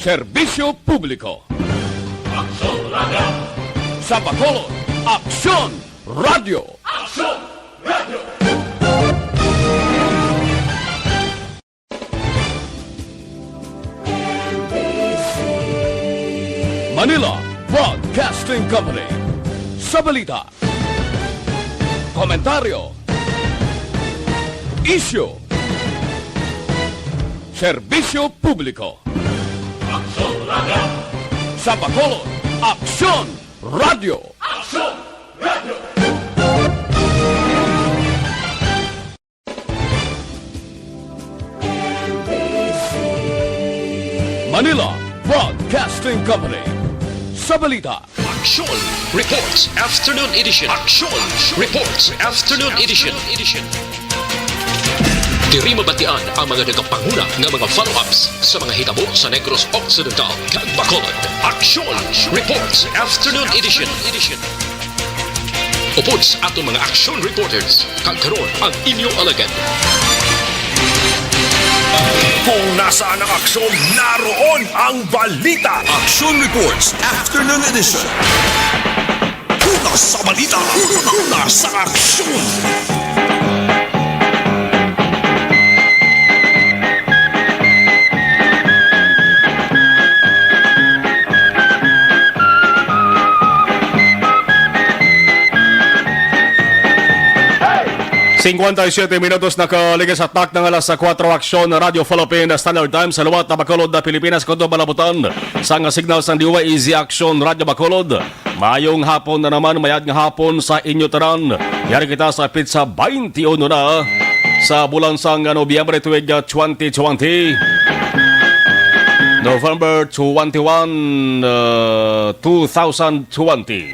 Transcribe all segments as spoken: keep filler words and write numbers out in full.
Serbisyo publiko. Aksyon Radio. Sa Bacolod, Aksyon Radio. Aksyon Radio. Manila Broadcasting Company. Sa balita, komentaryo, isyu, serbisyo publiko. Aksyon Radio. Sa Bacolod, Aksyon Radio. Aksyon Radio. Manila Broadcasting Company. Sa balita, Aksyon Reports Afternoon Edition. Aksyon Reports Afternoon Edition. Diri mabatian ang mga nagapanguna nga mga follow-ups sa mga hitabo sa Negros Occidental kag Bacolod. Aksyon Reports Afternoon Edition. Upod sa aton mga aksyon reporters, kag karon ang inyo alagad. Kung nasaan ang aksyon, naroon ang balita. Action Reports Afternoon Edition. Una sa balita, una sa aksyon. Singkwenta y siyete minutos nakaligas sa tak ng alas sa kwatro. Aksyon Radyo Philippine Standard Time sa liwat na Bacolod na Pilipinas, kutob malabutan sa nga signal sang D Y E Z Aksyon Radyo Bacolod. Mayong hapon na naman, mayad nga hapon sa inyo tanan. Yari kita sa petsa twenty-one na sa bulan sang Nobyembre tuig twenty twenty. November twenty-one, uh, two thousand twenty.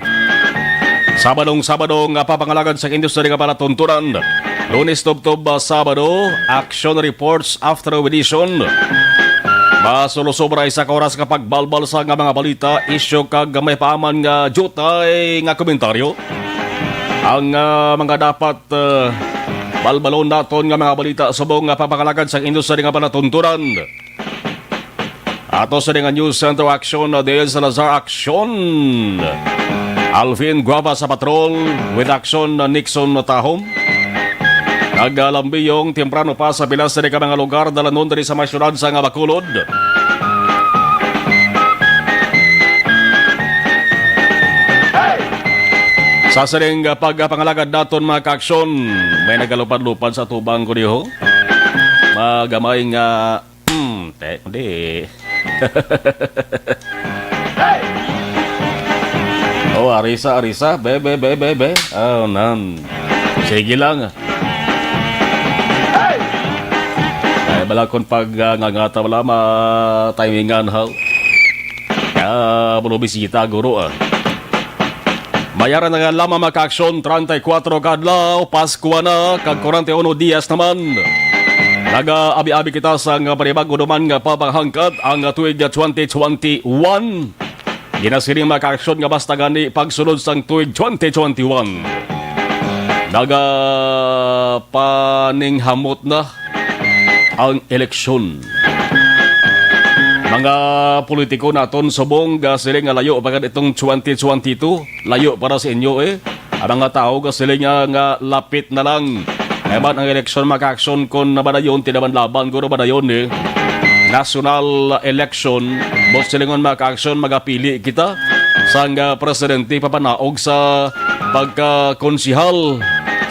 Sabadong Sabado nga papangalagad sa industry nga palatuntunan. Lunes tubtob, ah, Sabado, Action Reports After Edition. Masulosobra isa ka oras nga pagbalbal sa nga mga balita, isyu kag may paaman nga jutay nga komentaryo. Ang, ah, mga dapat, ah, balbalon naton nga mga balita subong nga papangalagad sa industry nga palatuntunan. Ato sa nga News Center Action, uh, Dale Salazar Action. Alvin Guava sa patrol with Action, uh, Nixon Tahom. Nagalambiyong temprano pa sa pila sa ka mga lugar dalanon diri sa mga syudad sa nga Bacolod. Sa sining, uh, pagpangalagad naton, mga kaaksyon, may nagalupad-lupad sa tubang ko diho. Magamay nga Hmm, te, di. Oh, arisa, arisa. Be, be, be, be, be. Oh, nan. Sige lang. Ay, bala kon pag, ah, ngangata, wala ma-timingan, haw. Ah, bulo bisita, guro, ah. Mayara na nga lamang, mga kaaksyon, treinta y cuatro ka adlaw, Paskwa na, kag cuarenta y uno dias naman. Nagaabi-abi kita sa nga panibag-o naman nga pamahangkat ang tuig twenty twenty-one. Ginasiling, mga kaaksyon, nga basta gani pagsulod sang tuig twenty twenty-one, nagapaninghamot na ang eleksyon. Mga politiko naton subong, gasiling nga layo pa gid itong twenty twenty-two, layo para sa inyo, eh. Ang mga tawo gasiling nga, nga lapit na lang. Kay man ang eleksyon, mga kaaksyon, kon nabadayon, tinaman laban, guro badayon, eh. National election, buot silingon, mga kaaksyon, magapili kita sang, ah, presidente papanaog sa pagkakonsihal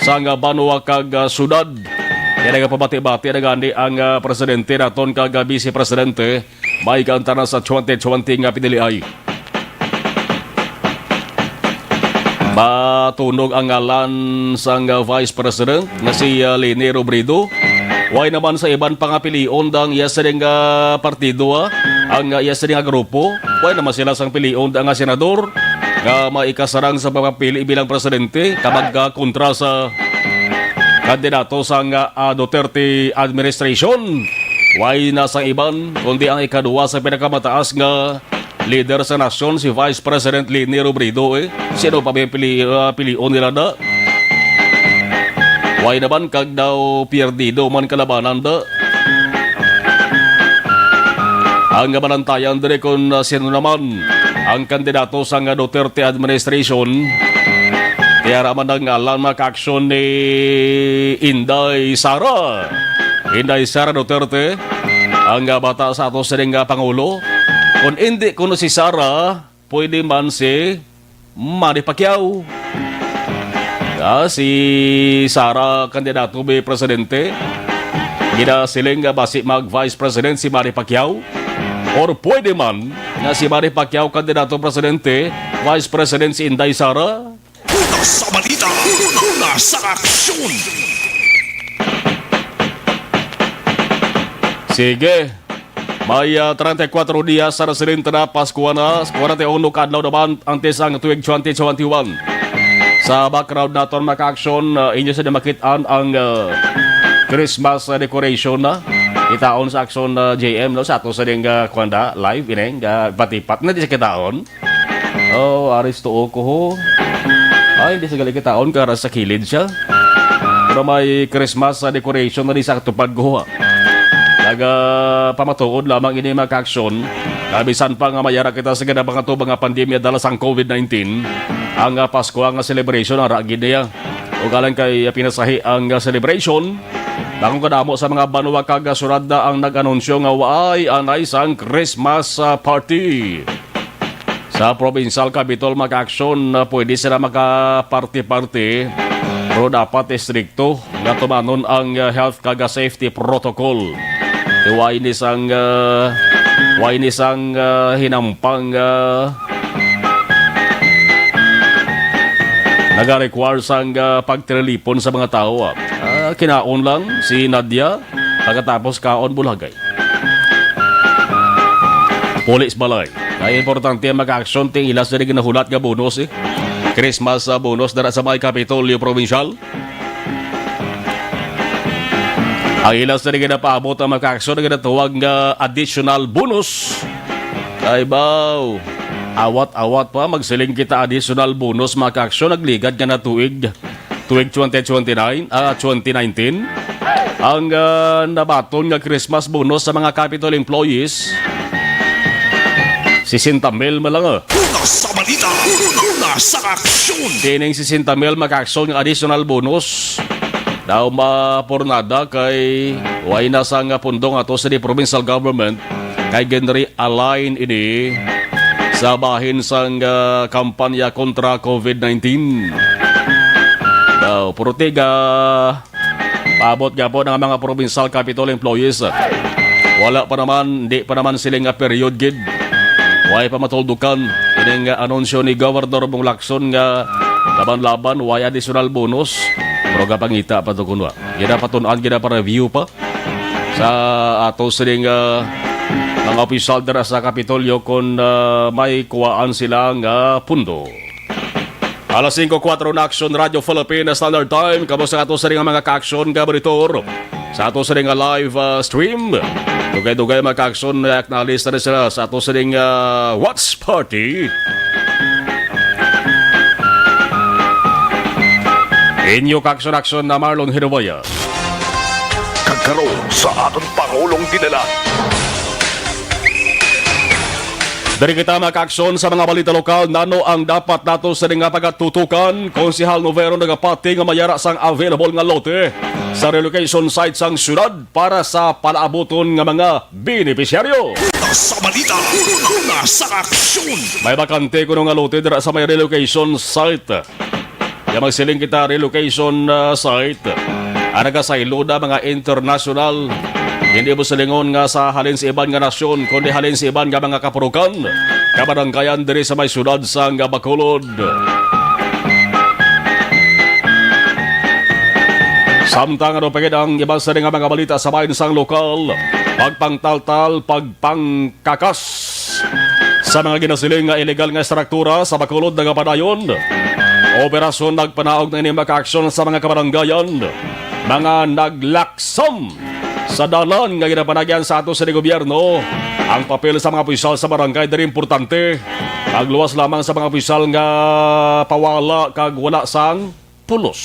sang, ah, banwa kag, ah, syudad. Kaya nagapabati-bati na gani ang, ah, presidente naton kag, ah, vice presidente, may kaantanan sa twenty twenty nga piniliay. Matunog ang ngalan sang, ah, vice president nga si, ah, Leni Robredo. Way naman sa iban pa nga pilion ang iya sining, ah, partido, ah, ang, ah, iya sining, ah, grupo. Way naman sila sang pilion ang, ah, senador nga maikasarang sa pagpapili bilang presidente kapag, ah, kontra sa kandidato sang, ah, Duterte administration. Way na sang iban, kundi ang ikaduwa sa pinakamataas nga lider sa nasyon, si Vice President Leni Robredo, eh. Sino pa may pili-, ah, pilion nila na? Way naman kag daw pierdido man kalabanan da. Ang balantayan diri kung, ah, sino naman ang kandidato sa nga Duterte administration. Tiara man ang ngalan, mga kaaksyon, ni Inday Sara. Inday Sara Duterte, ang, ah, bata sa ato sining, ah, Pangulo. Kung hindi kuno si Sara, pwede man si Manny Pacquiao. Ah, si Sara kandidato bi presidente. Ginasiling nga basi mag Vice President si Manny Pacquiao. Or pwede man nga si Manny Pacquiao kandidato presidente, Vice President si Inday Sara. Una sa balita, una sa aksyon. Sige. May, ah, treinta y cuatro dias sa residente na Pasko na, kwarenta y uno ka adlaw naman antes ang tuig twenty twenty-one. Sa background naton, mga ka-aksyon, ah, inyo sa makit-an ang, ah, Christmas, ah, decoration na. Kitaon sa aksyon, ah, J M, no? Sa ato sa ding, ah, kwanda, live, ining, ah, patipat na di sa kitaon. Oh, aris tuo ko, ho. Ay, hindi sa gali kitaon, kara sa kilid siya. Pero may Christmas, ah, decoration na di sa tupad ko, ha. Naga pamatuod lamang ini, mga ka-aksyon. Nga bisan pa nga mayara kita sa ginabang ato mga pandemya dala sang covid nineteen, ang, ah, Pasko ang celebration, ara gid niya. Ugalan kay, ah, pinasahi ang, ah, celebration. Dakong kadamo sa mga banwa kag, ah, syudad na ang nag-anunsyo nga waay anay sang Christmas, ah, party. Sa provincial capitol, mga ka-aksyon, ah, pwede sila makaparte-parte, pero dapat estrikto nga tumanon ang, ah, health kag, ah, safety protocol. Kay way ni sang, ah, way ni sang, ah, hinampang, ah, naga-require sang, ah, pagtirilipon sa mga tawo, ah. Ah, kinaon lang si Nadia, pagkatapos kaon bulagay. Pulis balay. Ay importante ang mga aksyon, ting ilas na ginahulat nga bonus, eh. Christmas, ah, bonus dara sa may Kapitolyo Provincial. Ang ilas na ginapaabot ang mga aksyon nga ginatawag nga additional bonus. Ay baw, awat-awat pa, magsiling kita additional bonus, mga aksyon, nagligad nga na tuig. Tuig twenty twenty-nine, ah, twenty nineteen, ang, ah, nabaton nga Christmas bonus sa mga Capitol employees, sesenta mil man lang, ah. Una sa balita, una sa aksyon. Kining sesenta mil mga aksyon nga additional bonus daw mapornada kay way na sang pundo nga to sa di provincial government kay ginre-align ini sa bahin sang, ah, kampanya kontra covid nineteen. Daw, puro tiga, paabot gapon ang mga provincial capitol employees. Wala pa naman, di pa naman sila nga period gid. Way pa matuldukan ining, ah, anunsyo ni Governor Bong Lacson nga laban-laban, way additional bonus. Pero gapangita pa to kuno, ah. Ginapatun-an, ginapa-review pa sa ato sining, ah, mga opisyal dira sa Kapitolyo kon, ah, may kuwaan sila nga pundo. Alas singko kuwatro na, Aksyon Radio Philippines Standard Time. Kamo sa ato sining mga ka-aksyon nga monitor sa ato sining nga live, ah, stream. Dugay-dugay mga ka-aksyon, acknowledge na rin sila sa ato sining, ah, watch party. Inyo ka-aksyon-aksyon na Marlon Hiruwaya. Kag karon sa aton Pangulong Dinalan. Diri kita makaaksyon sa mga balita lokal. Nano ang dapat nato sa nga pagatutukan? Konsehal Novero nagapati nga mayara sang available nga lote sa relocation site sang syudad para sa palaabuton nga mga benepisyaryo. Una sa balita, una sa aksyon. May bakante kuno nga lote dira sa may relocation site. Ya magsiling kita, relocation, ah, site. Ang nagasaylo na mga international. Hindi mo silingon nga sa halin sa iban nga nasyon, kundi halin sa iban nga mga kapurukan, kabaranggayan diri sa may syudad sang Bacolod. Samtang ano pa gid ang iban sa nga mga balita sa bahin sang lokal, pagpangtaltal, pagpang kakas sa mga ginasiling nga illegal nga estruktura sa Bacolod nagapadayon. Operasyon nagpanaog na ini makaaksyon sa mga kabaranggayan, mga naglaksam sa dalan nga ginapanagyan sa ato sa gobyerno. Ang papel sa mga opisyal sa barangay diri importante. Pagluwas lamang sa mga opisyal nga pawala kag wala sang pulos.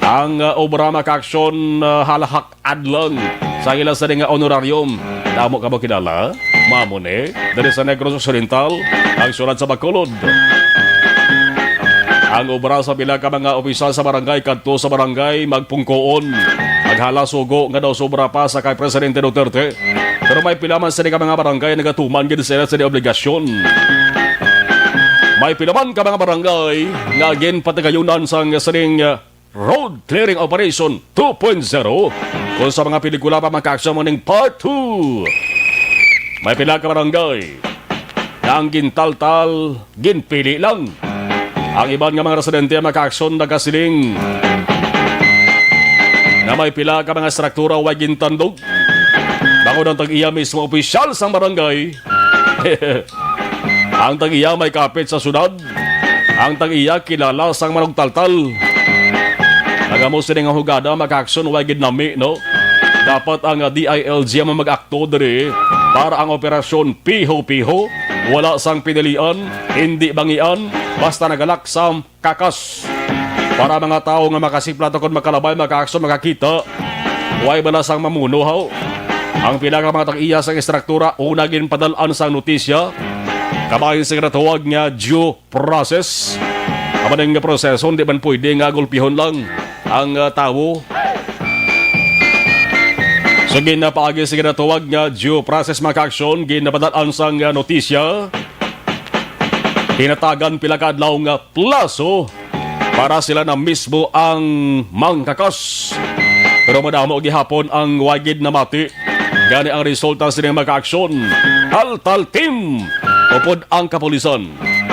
Ang, uh, obra makaaksyon, uh, halahak adlang sa ila sa nga honorarium. Amo ka mo kilala? Mamo ni, diri sa Negros Occidental, ang sulod sa Bacolod. Ang obra sa pila ka mga opisyal sa barangay kadto sa barangay magpungkoon. Naghala sugo nga daw sobra pa sa kay Presidente Duterte. Pero may pila man sini ka mga barangay nagatuman gid sila sa obligasyon. May pila man ka mga barangay nga ginpatigayunan sang sining, uh, road clearing operation two point zero, kung sa mga pelikula pa makaaksyon mo ning part two. May pila ka barangay nga ang gintaltal, ginpili lang. Ang iban nga mga residente ang makaaksyon nagasiling nga may pila ka mga struktura way gintandog. Bangod ang tag-iya mismo opisyal sang barangay, ang tag-iya may kapit sa syudad, ang tag-iya kilala sang manugtaltal. Nagamo sini nga hugada, makaaksyon way gid nami, no? Dapat ang, ah, D I L G ang mag-akto diri para ang operasyon piho-piho, wala sang pinilian, hindi bangian, basta nagalak sa kakas. Para mga tawo nga makasiplat ukon makalabay, makaaksyon, makakita, way bala sang mamuno, haw? Ang pila ka mga tag-iya sang estruktura una ginpadal-an sang notisya kabahin sa ginatawag nga due process. Amo ning proseso, hindi man pwede nga gulpihon lang ang, ah, tawo. So, ginapaagi sa ginatawag nga due process, makaaksyon, ginapadal-an sang, ah, notisya. Hinatagan pila ka adlaw nga plaso para sila na mismo ang mangkakas. Pero madamo gihapon ang way gid namati. Gani ang resulta sining makaaksyon, Taltal Team upod ang kapulisan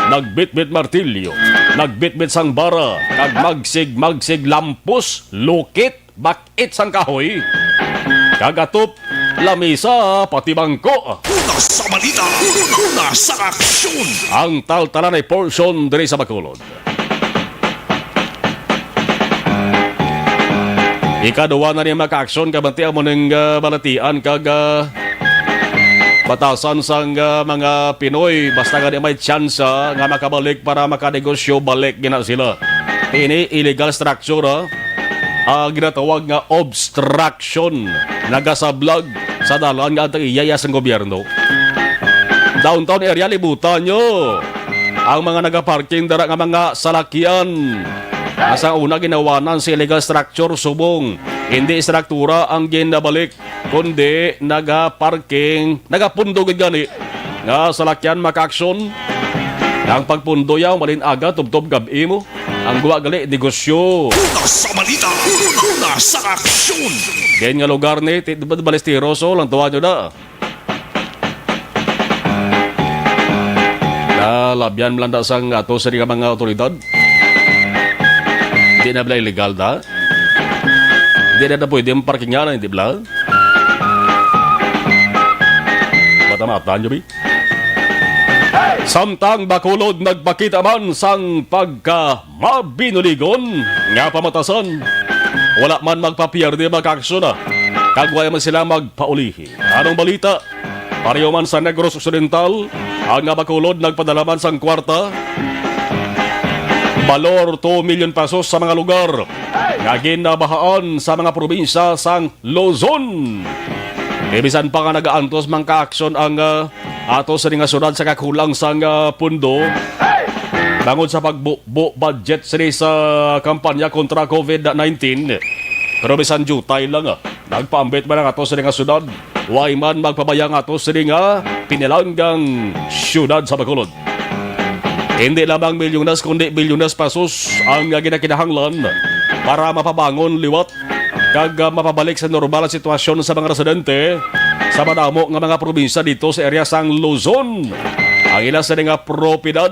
nagbitbit martilyo, nagbitbit sang bara, kag magsig-magsig lampos, lukit, bak-it sang kahoy, kag atop, lamisa, pati bangko. Una sa balita, una sa aksyon. Ang taltalanay portion diri sa Bacolod. Ikaduha na niya makaaksyon, kabati amo ning, ah, balatian kag, ah, batasan sang, ah, mga Pinoy, basta gani may tsansa nga makabalik para makanegosyo, balik gina sila. Ini illegal structure, ah, ah, ginatawag nga obstruction, nagasablag sa dalan nga ang tag-iya sang gobyerno. Downtown area, libutan nyo ang mga nagaparking dara nga mga salakyan. Asa una ginawanan sa illegal structure subong hindi struktura ang ginabalik, kundi nagaparking, nagapundo gid gani nga salakyan, makaaksyon. Ang pagpundo yaw malin aga tubtob gab-i mo. Ang guwa gali negosyo. Una sa balita, una sa aksyon. Diin nga lugar ni, ti-, Balesteros, oh, lang tuwa nyo na. Nalabyan lang da sang ato sa mga otoridad. Di na bala illegal da. Di na, na pwede ang parkingan, hindi bala. Mata-mata nyo, bi? Samtang Bacolod nagpakita man sang pagka mabinuligon nga pamatasan. Wala man magpapierde, makaaksyon na, kag wala man sila magpaulihi. Anong balita? Pareho man sa Negros Occidental, ang Bacolod nagpadala man sang kwarta, balor two million pesos sa mga lugar nga ginabahaan sa mga probinsya sang Luzon. Kay bisan pa nga nagaantos man ka aksyon ang, ah, ato sa nga syudad sa kakulang sang, ah, pundo, bangod sa pagbubo budget sini sa kampanya kontra covid nineteen. Pero bisan diutay lang, ah, nagpaambit man ang ato sa nga syudad. Way man magpabaya ang ato sini nga pinalanggang syudad sa Bacolod. Hindi lamang milyones, kundi bilyones pesos ang ginakinahanglan para mapabangon liwat kag, ah, mapabalik sa normal ang sitwasyon sa mga residente sa madamo nga mga probinsya dito sa area sang Luzon. Ang ila sini nga propiedad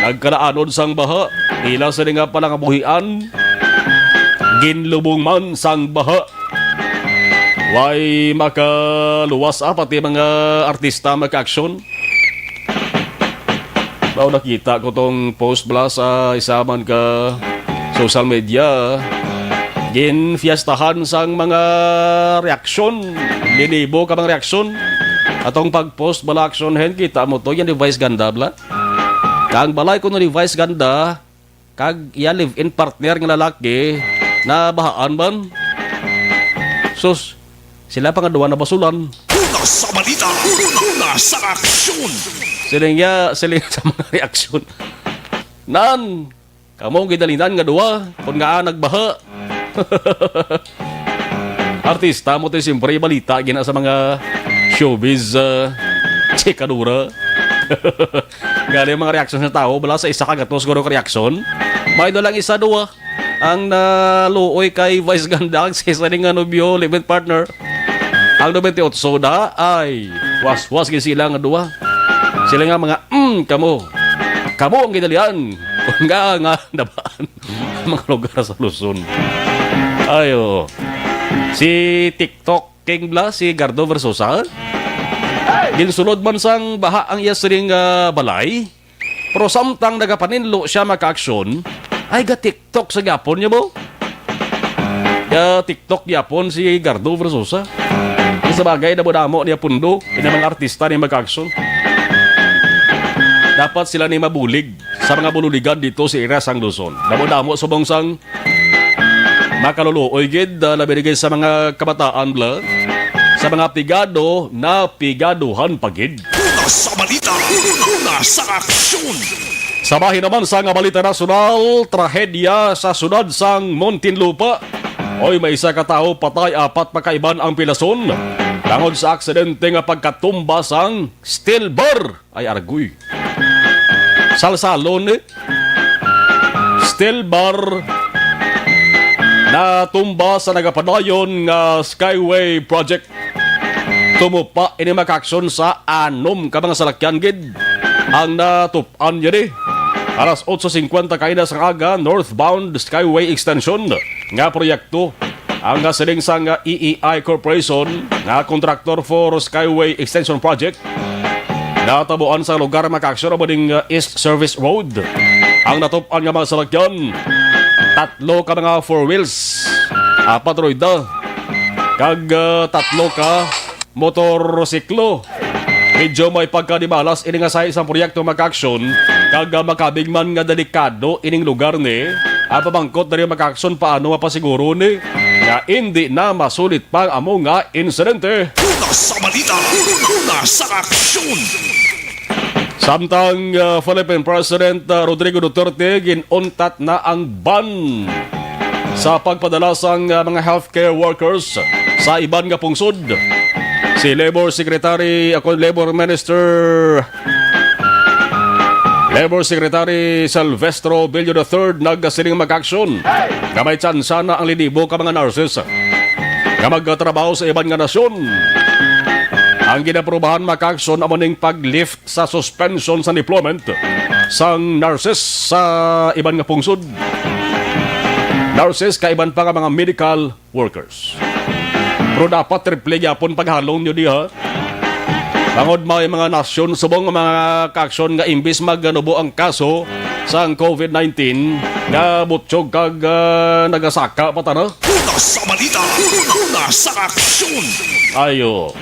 nagkalaanod sang baha, ila sini nga panangabuhian ginlubong man sang baha. Way makaluwas, ah, pati mga artista makaaksyon. Mao, nakita ko tong post bala sa isa man ka social media. Ginfiestahan sang mga reaksyon. Linibo ka mga reaksyon. Atong pag-post bala aksyon hen, kita mo to, yan device ganda bala. Kang balay ko no device ganda, kag iya live-in partner nga lalaki, nabahaan man. Sus, sila pa nga duha nabasulan. Una Sa balita, una sa aksyon. Siling ya, siling sa mga reaksyon. Nan, kamo ang gidalinan nga duwa, kung nga nagbaha. Artista mo to, siyempre, balita gina sa mga showbiz, ah, chikadura. Gali ang mga reaksyon sa tao, bala sa isa ka gatos guro ka reaksyon. May doon lang isa, duwa. Ang naluoy kay Vice Ganda, ang sisa ni nga nobyo, live-in partner. Ang nobente otso da ay waswas gid sila nga duwa. Sila nga mga, mm, kamo. Kamo ang gidalian. Kung nga, nga nabaan ang mga lugar sa Luzon. Ayo. Si TikTok King bla, si Gardo Versosa. Ginsulod man sang baha ang iya siring nga balay. Pero samtang nagapaninlo siya makaaksyon, ay ga-TikTok sa gyapon niya mo. Ga-TikTok gyapon si Gardo Versosa. Sa bagay, damo-damo niya pundo, ini mga artista ni makaaksyon. Dapat sila ni mabulig sa mga bululigan dito sa area sang Luzon. Damo-damo subong sang makaluluoy gid, ah, labi na gid sa mga kabataan, bla. Sa mga pigado, napigaduhan pa gid. Una sa balita, una sa aksyon. Sa bahin naman sa nga balita nasyonal, trahedya sa siyudad sang Muntinlupa. Oy, may isa ka tawo patay, apat pa kaiban ang pilason tungod sa aksidente nga pagkatumba sang steel bar. Ay, argoy. Salsalon, eh. Steel bar natumba sa nagapadayon nga Skyway Project. Tumupa ini makaaksyon sa anom ka mga salakyan gid ang natupaan niya di. Alas otso cincuenta kaina sa aga, northbound Skyway Extension nga proyekto ang siling sang E E I Corporation nga contractor for Skyway Extension Project. Natabuan sa lugar makaaksyon amo ding, uh, East Service Road. Ang natupaan nga mga salakyan, tatlo ka mga four wheels, apat rueda, kag, uh, tatlo ka motorsiklo. Medyo may pagkadimalas ini nga sa isang proyekto makaaksyon, kag, uh, makabig man nga delikado ining lugar ni. Ang pamangkot diri makaaksyon, paano mapasiguro ni nga indi na masulit pa ang amo nga insidente? Una sa balita, una sa aksyon. Samtang, ah, Philippine President, ah, Rodrigo Duterte, gin-untat na ang ban sa pagpadala sang, ah, mga healthcare workers sa iban nga pungsod. Si Labor Secretary, ako, Labor Minister Labor Secretary Silvestro Billo the third nagasiling makaaksyon nga may tsansa na ang linibo ka mga nurses nga magtrabaho sa iban nga nasyon. Ang ginaprubahan makaaksyon amo ning pag-lift sa suspension sa deployment sang nurses sa iban nga pungsod. Nurses kag iban pa nga mga medical workers. Pero dapat triple gyapon paghalong nyo diha. Bangod may mga nasyon subong nga mga kaaksyon nga imbis maganubo ang kaso sang covid nineteen, nga butyog kag, ah, nagasaka pa tana. Una sa balita, una sa aksyon. Ayo.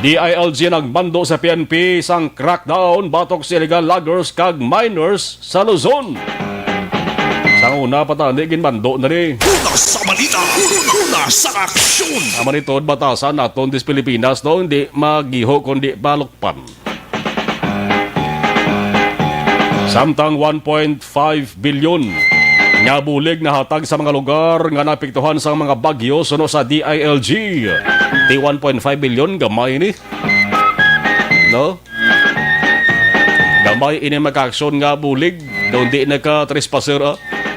D I L G nagmando sa P N P sang crackdown batok sa illegal loggers kag miners sa Luzon. Sang una pa tani, ginmando na ni. Una sa balita, una sa aksyon. Ang manitod batasan naton dis Pilipinas, no, hindi magiho kundi palukpan. Samtang one point five bilyon nga bulig nahatag sa mga lugar nga naapektuhan sang mga bagyo suno sa D I L G. Ti one point five bilyon, gamay ni. No? Gamay ini makaaksyon nga bulig, daw di naka-trespasser, ah,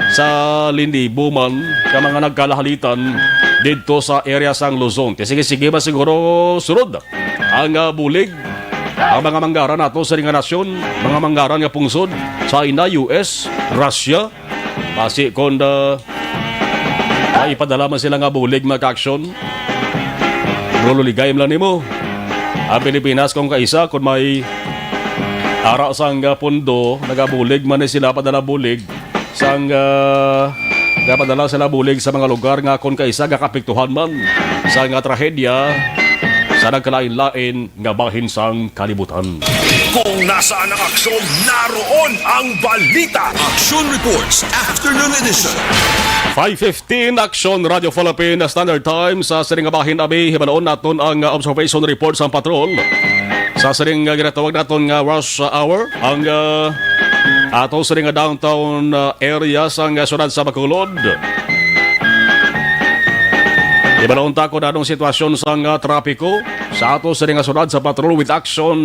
sa lindibo man ka mga nagkalahalitan didto sa area sang Luzon. Ti sige, sige ba siguro sunod ang, ah, bulig? Ang mga manggaran nato sa nga nasyon, mga manggaran nga pungsod, China, U S, Russia, Basi kon, ah, may ipadala man sila nga bulig, mga kaaksyon, lululigay man lang nimo ang Pilipinas kung kaisa, kung may ara sang, ah, pundo, nagabulig man ni sila, padala bulig sang, ah, nagapadala sila bulig sa mga lugar nga kung kaisa gakapiktuhan man sa nga trahedya sa nagkalain-lain nga bahin sang kalibutan. Kung nasaan ang aksyon, naroon ang balita. Aksyon Reports, Afternoon Edition. Five fifteen, Action Radio Philippine Standard Time. Sa sining nga bahin, abi, hibaluon naton ang, uh, observation report sang patrol. Sa sining nga ginatawag naton nga rush hour, ang, uh, ato sining nga downtown, uh, area sang, uh, siyudad sa Bacolod. Hibaluon ta kung anong sitwasyon sang, uh, trapiko sa ato sining nga siyudad sa patrol with Action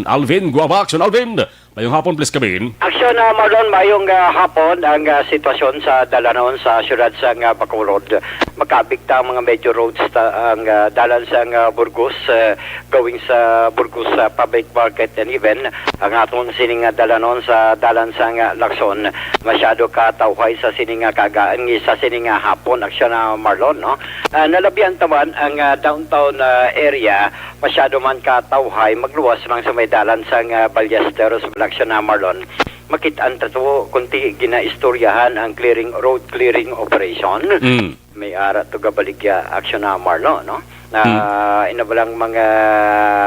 Alvin Guava. Action Alvin, mayong hapon, please, kabin. Action, ah, Marlon, mayong, ah, hapon. Ang, ah, sitwasyon sa dalanon sa siyudad sang, ah, Bacolod, makaabig ta ang mga major roads ta, ang, ah, dalan sang, ah, Burgos, ah, going sa Burgos, ah, Public Market, and even ang aton sining, ah, dalanon sa dalan sang, ah, Lacson. Masyado ka tawhay sa sining, ah, kaga-, ang, sa sining, ah, hapon, Action, ah, Marlon, no? Ah, nalabihan ta man ang, ah, downtown, ah, area. Masyado man ka tawhay, magluwas lang sa may dalan sang, ah, Ballesteros, Action, ah, Marlon. Makit-an ta to, kunti ginaistoryahan ang clearing, road clearing operation. Mm. May ara to gabaligya, Action, ah, Marlon, no? Mm. Ah, ina ba lang mga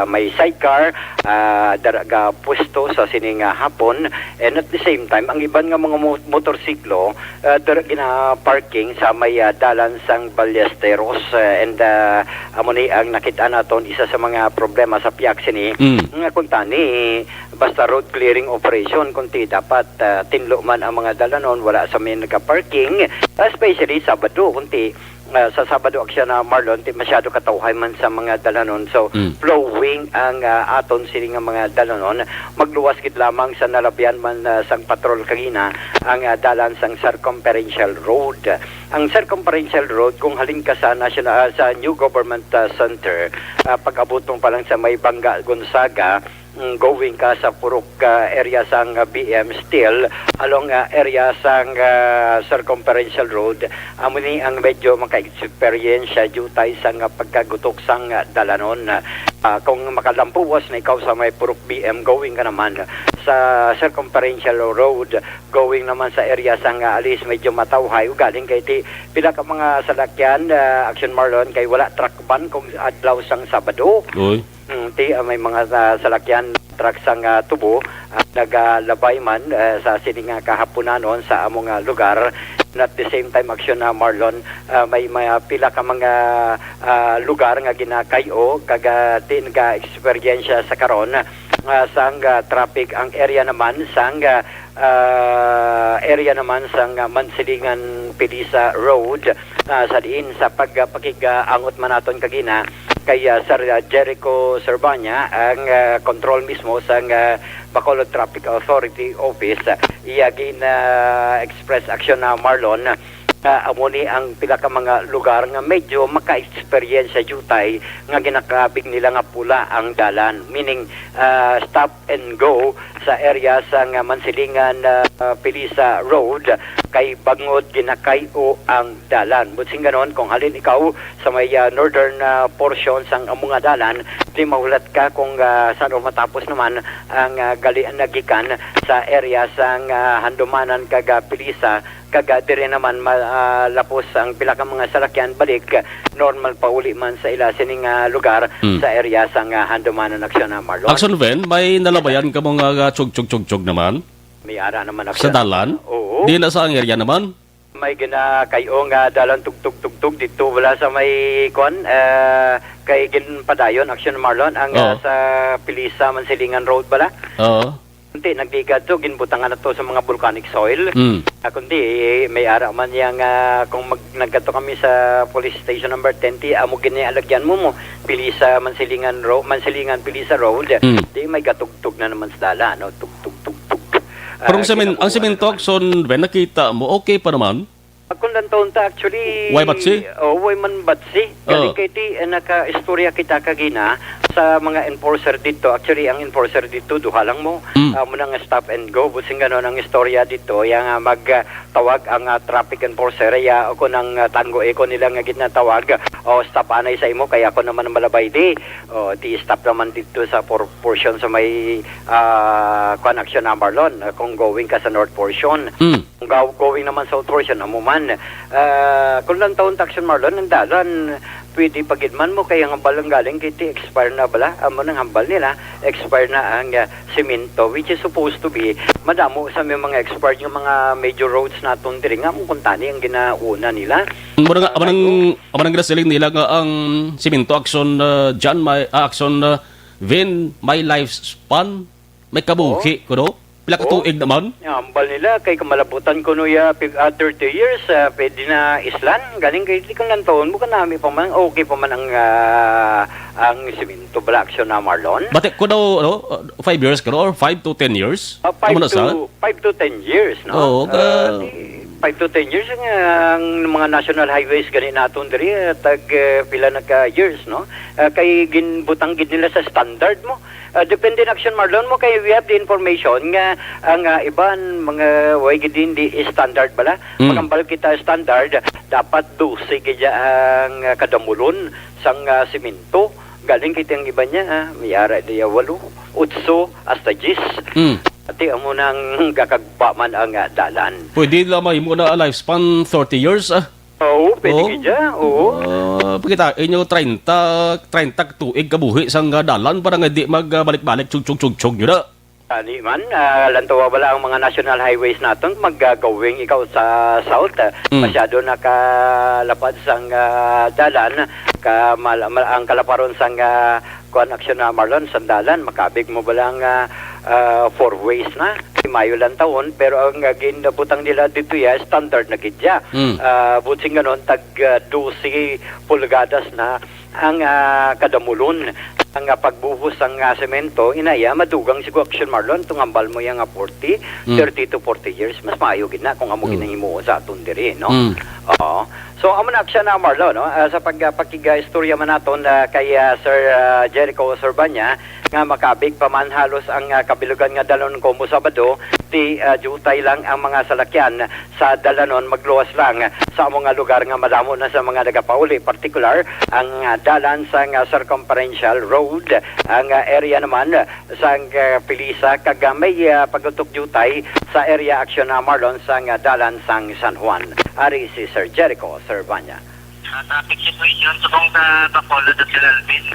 may sidecar, ah, dara ga pwesto sa sining, ah, hapon, and at the same time, ang iban nga mga mo-, motorsiklo, ah, dira gina-parking sa may, ah, dalan sang Ballesteros, ah, and, ah, amo ni ang nakita naton isa sa mga problema sa pihak sini, mm, nga kuntani basta road clearing operation, kunti dapat, ah, tinlo man ang mga dalanon, wala sa may nagaparking, especially Sabado, kunti, ah, sa Sabado, Action, ah, Marlon, ti masyado katawhay man sa mga dalanon. So, mm, flowing ang, ah, aton sini nga mga dalanon. Magluwas gid lamang sa nalabihan man, ah, sang patrol kagina ang, ah, dalan sang Circumferential Road. Ang Circumferential Road, kung halin ka sa National, ah, sa New Government, ah, Center, ah, pag-abot mo pa lang sa may Banga, Gonzaga, mm, going ka sa Purok, ah, area sang, ah, B M, still along, ah, area sang, ah, Circumferential Road, amo ni ang medyo maka-experience jutay sang, ah, pagkagutok sang, ah, dalanon. Ah, kung makalampuwas na ikaw sa may Purok B M, going ka naman sa Circumferential Road, going naman sa area sang, ah, Alice, medyo matawhay. Ugaling kay ti pila ka mga salakyan, ah, Action Marlon, kay wala truck ban kung adlaw sang Sabado. Oy. Mm, ti, ah, may mga, ah, salakyan, truck sang, ah, tubo, ah, nagalabay man, ah, sa sini nga kahaponanon sa among, ah, lugar. And at the same time, Action, ah, Marlon, ah, may mga pila ka mga, ah, lugar nga ginakay-o kag, ah, ti nagaeksperyensya sa karon, ah, sang, ah, traffic. Ang area naman sang, ah, ah, area naman sang, ah, Mansilingan Pilisa Road, ah, sa diin sa pag-, ah, pakig-, ah, angot man naton kagina kay, ah, Sir, ah, Jericho Servania, ang, ah, control mismo sang, ah, Bacolod Traffic Authority Office. Iya gin, ah, express action na, Marlon, ah, amo ni ang pila ka mga lugar nga medyo maka-experience sa jutay nga ginakabig nila nga pula ang dalan, meaning, ah, stop and go sa area sang Mansilingan, ah, Pilisa Road, kay bangod ginakay-o ang dalan. Buot siling ganon, kung halin ikaw sa may, ah, northern, ah, portion sang among dalan, di mahulat ka kung, ah, san-o matapos naman ang, ah, gali-, nagikan sa area sang, ah, Handumanan kag, ah, Pilisa, kag, ah, diri naman ma-, ah, lapos ang pila ka mga salakyan balik, normal pa uli man sa ila sining, ah, lugar. Hmm. Sa area sang, ah, Handumanan, Action, ah, Marlon. Action Ven, may nalabayan ka mo nga, ah, tsugyog-tsugyog naman? May ara naman, Action. Sa dalan? Oo. Di na sa ang area naman? May ginakay-o nga dalan tugtog-tugtog dito, wala sa may, kwan, ah, kay ginpadayon, Action, Marlon, ang, Oo. ah, sa Pilisa, Mansilingan Road bala. Oo. Kunti, nagligad to, ginbutangan na to sa mga volcanic soil. Mm. Ah, kundi, may ara man yang, ah, kung mag-, nagkadto kami sa police station number ten, ti, amo gini alagyan mo mo, Pilisa, Mansilingan Ro-, Mansilingan, Pilisa Road. Mm. Di, may gatugtog na naman sa dala, no? Tugtog, tugtog. Pero ang Ah, semen-, ang ginabuo na semento naman. Action, when nakita mo, okay pa naman? Kung lang taon ta, actually, Way batsi? Oh, way man batsi. Galing Oo. kay ti, eh, naka-istorya kita kagina sa mga enforcer dito. Actually, ang enforcer dito, duha lang mo. Mm. Ah, muna nga stop and go. Buot siling ganon ang istorya dito. Yang, ah, mag, ah, tawag ang, ah, traffic enforcer. Ya, ako nang, ah, tanggo, iko nila nga ginatawag. O, stop anay sa imo, kaya ako naman malabay di. O, ti stop naman dito sa por-, portion sa may, ah, kwan, Action, ah, Marlon. Ah, kung going ka sa north portion. Mm. Gaw-, going naman sa south portion, amo man. Ah, kung lang taon ta, Action, Marlon, ang dalan, Pwede pa gid man mo kay ang hambal ang galing kay ti expire na bala. Amo nang hambal nila, expire na ang, ah, semento, which is supposed to be madamo sa may mga expired nga mga major roads naton diri nga mo kuntani ang ginauna nila. Mura nga, Ah, amo nang, amo nang ginasiling nila nga ang semento, Action, ah, John, may, ah, Action, ah, Vin, may lifespan, may kabuhi, kuno? Pila ka Oo. tuig naman? Ya, hambal nila kay kamalabutan kuno ya pig-, ah, thirty years, ah, pwede na islan. Galing kay di kung lantawon mo kanami pa man, okay pa man ang, ah, ang semento bala, Action, ah, Marlon. Bati ko daw, ano, uh, five years ka, no? Or five to ten years? Ah, five Amo na sa? to, five to ten years, no? Oo, Ah, ka- di, five to ten years ang, ang mga national highways gani naton diri, ah, tag, eh, pila na ka years, no? Ah, kay ginbutang gid nila sa standard mo. Ah, depende na, Action, Marlon, mo kay we have the information nga ang, ah, iban mga way gid hindi standard bala. Mm. Magambal kita standard, dapat dose gid ang, ah, kadamulon sang, ah, semento. Galing kita ang iba niya, ah, may ara diya walo, otso, hasta diyes. Mm. Ati amo nang gakagba man ang, ah, dalan. Pwede lang mahimo na lifespan thirty years, ah. Oo, pwede Oo. gid siya. Oo. Ah, pakita inyo treinta, treinta ka tuig kabuhi sang, ah, dalan para nga di magbalik-balik, tsugyog-tsugyog yun na. Ani man, ah, lantawa bala ang mga national highways naton, maggagawing ikaw sa south, ah, Mm. masyado nakalapad sang, ah, dalan, ka, mal-, mal-, ang kalaparon sang, ah, kuan, Action, ah, Marlon, sang dalan, makabig mo bala nga, ah, four ways na. Di mayo lang taon, pero ang, ah, ginabutang nila dito ya, standard na gid ya. Mm. Ah, butsing ganon, tag, ah, dose pulgadas na ang, ah, kadamulon. Ang, ah, pagbuhos sang, ah, semento, inaya, madugang si Action, Marlon, tungambal mo yang, ah, forty, Mm. thirty to forty years, mas maayo gid na kung amo Mm. ginahimo sa aton diri, no? Mm. Oo. So, amo na, Action, ah, Marlon, no? Ah, sa pag, ah, pakig-, ah, istorya man naton, ah, kay, ah, Sir, ah, Jericho Sorbanya, nga makabig pa man halos ang, ah, kabilugan nga dalon komo Sabado, ti, ah, diutay lang ang mga salakyan sa dalanon, magluwas lang sa amo nga lugar nga madamo na sa mga nagapauli, partikular ang, ah, dalan sang, ah, Circumferential Road, ang, ah, area naman sang, ah, Pilisa, kag, ah, may, ah, pag-utok diutay sa area, Action, ah, Marlon, sang, ah, dalan sang San Juan. Ari si Sir Jericho Servania. Sa traffic situation subong sa Bacolod at San Alvin,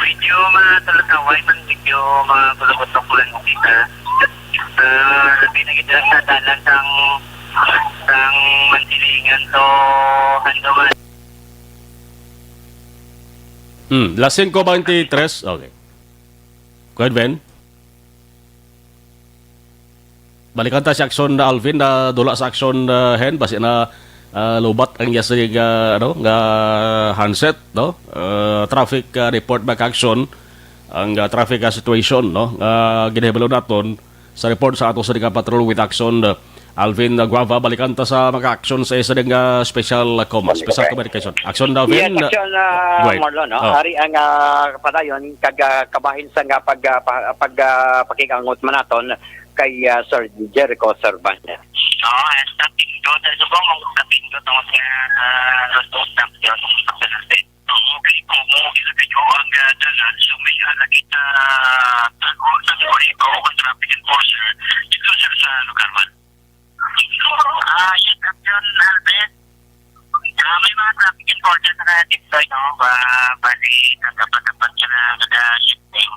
medyo matalakaway man, medyo makulog-utok lang kita. Ah, labi na gid sa dalan sang, sang Mansilingan to Handuman. Hmm, las singko beintitres. Okay. Go ahead, Ben. Balikan ta si Action Alvin, na dula sa Action, ah, Hen, basi na, ah, lubat ang iya sining, ah, ano, nga handset, no? Ah, traffic, ah, report ba ka Action, ang, ah, traffic, ah, situation, no? Nga ginahibalo naton sa report sa ato sa Patrol with Action, ah, Alvin Guava. Balikan ta sa mga Action sa isa nga special, ah, com-, Balik, special okay. communication. Action, Alvin, Yes, ah, Action, ah, go ahead. Marlon, no? Oh. Ari ang, ah, padayon, kag, ah, kabahin sa nga pag, ah, pa-, pag, ah, pakikangot man naton kay, ah, Sir Jericho Servanya. Oo, eh, sa pindot, eh, subong ang sa pindot ang sa, sa Luzon, sa pindot ang sa Luzon. Oo, kay kung mo ginagadyo ang, ah, dalan, so may, ah, nakita, tago sa mga ikaw ang traffic enforcer dito, sir, sa lugar man. Ah, yes, Captain Alvin. Ah, may mga traffic enforcer na na-deploy, no? Ba, bali, nagkapat-apat ka na nag-shifting.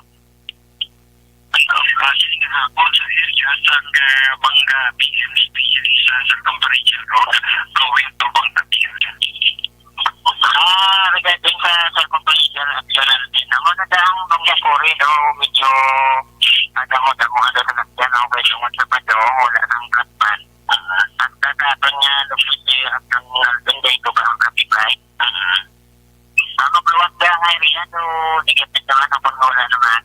Ang kapal nga hapon sa area sang, ah, Banga, P M, especially sa circumferential road, going to Banga, P M. Ah, regarding sa circumferential, actually, din naman na ang Banga Quarry, no, medyo, ah, damo-damo ang dasalasyan, no, kay tungod sa Sabado, wala nang traffic. Ah, ang dadaton nga, location, ang, ang, ang, ang, ang, ang, ang, ang, Ah, magluwag ka nga area, so, di ka pwede naman ang pagmula naman.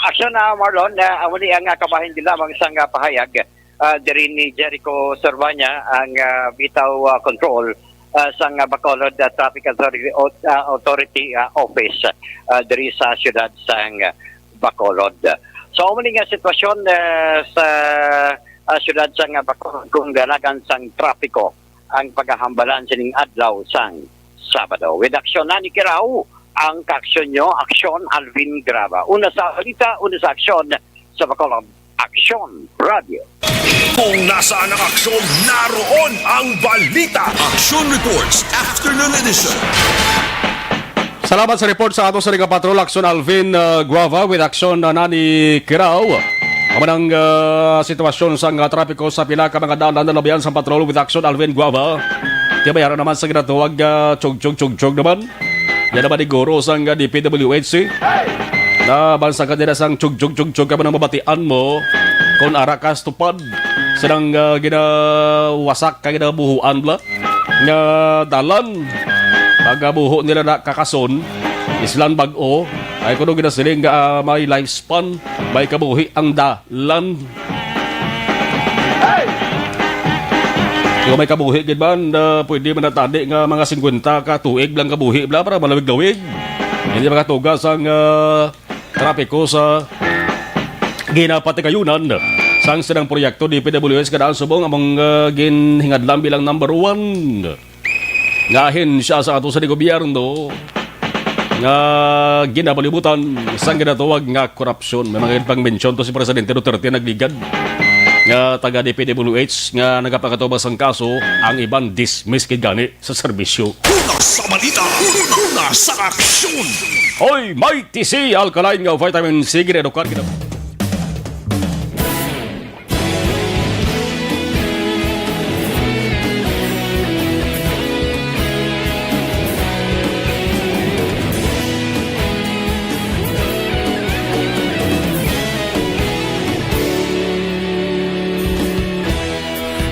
Action na, Marlon. Ah, amo ni ang, ah, kabahin din lamang sa nga pahayag, ah, diri ni Jericho Servanya, ang, ah, bitaw, ah, control, ah, sa nga Bacolod, ah, Traffic Authority, au-, ah, Authority, ah, Office, ah, diri sa siyudad sang Bacolod. So, amo ni nga sitwasyon, ah, sa, ah, siyudad sang Bacolod kung dalagan sang trapiko ang pagahambalan sining adlaw sang Sabado. With aksyon na ni Kirao, ang kaaksyon nyo, Aksyon Alvin Graba. Una sa balita, una sa aksyon sa Bacolod, Aksyon Radio. Kung nasaan ang aksyon, naroon ang balita. Action Reports, Afternoon Edition. Salamat sa report sa ato sa Liga Patrol, Action Alvin, uh, Guava with Action, uh, Nani Kirao. Amo nang, uh, sitwasyon sa nga trapiko sa pila ka mga dalan na labayan sa patrol with Action Alvin Guava. Kaya mayroon naman sa ginatuwag, uh, chugchug-chugchug naman. Yan naman ni Guro sang, uh, D P W H C. Na bansa ka nila sang chugchug-chugchug ka man ang mabatian mo kung arakas tupad silang, uh, ginawasak ka ginabuhuan bla. Nga dalan. Pagkabuho nila na kakason, islan bag-o, ay kuno ginasiling nga, ah, may lifespan, may kabuhi ang dalan. Kung may kabuhi gid man, ah, pwede man natali nga mga singkwenta ka tuig lang kabuhi bla para malawig-lawig. Hindi makatugas ang, ah, trapiko sa ginapatigayunan sang sinang proyekto D P W S kadaan subong among, ah, ginhingadlan bilang number one nga ahensya sa ato sa gobyerno nga ginapalibutan sang ginatawag nga korupsyon. May mga pang-mention to si Presidente Duterte nagligad nga taga D P W H nga nagapakatubas sang kaso, ang iban dismiss gid gani sa serbisyo. Una sa balita, una sa aksyon. Oy, may T C, alkaline nga vitamin C, ginaedukar, gina-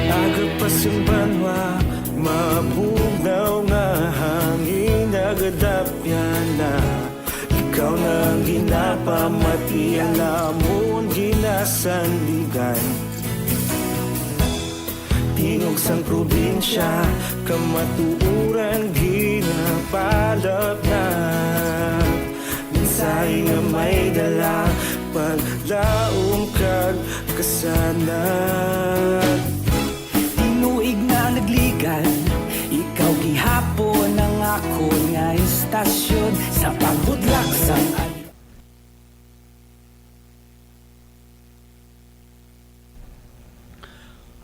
Aga pa sing banwa, mabugnaw nga hangin, nagadapyan na. Ikaw na ang ginapamati, ang amon ginasandigan. Tingog sang probinsya, kamatuoran ginapalap na. Mensahe nga may dala, paglaom kag kasanag. Tinuig na nagligad, ikaw gihapon ang akon nga estasyon sa pagbudlak sang al-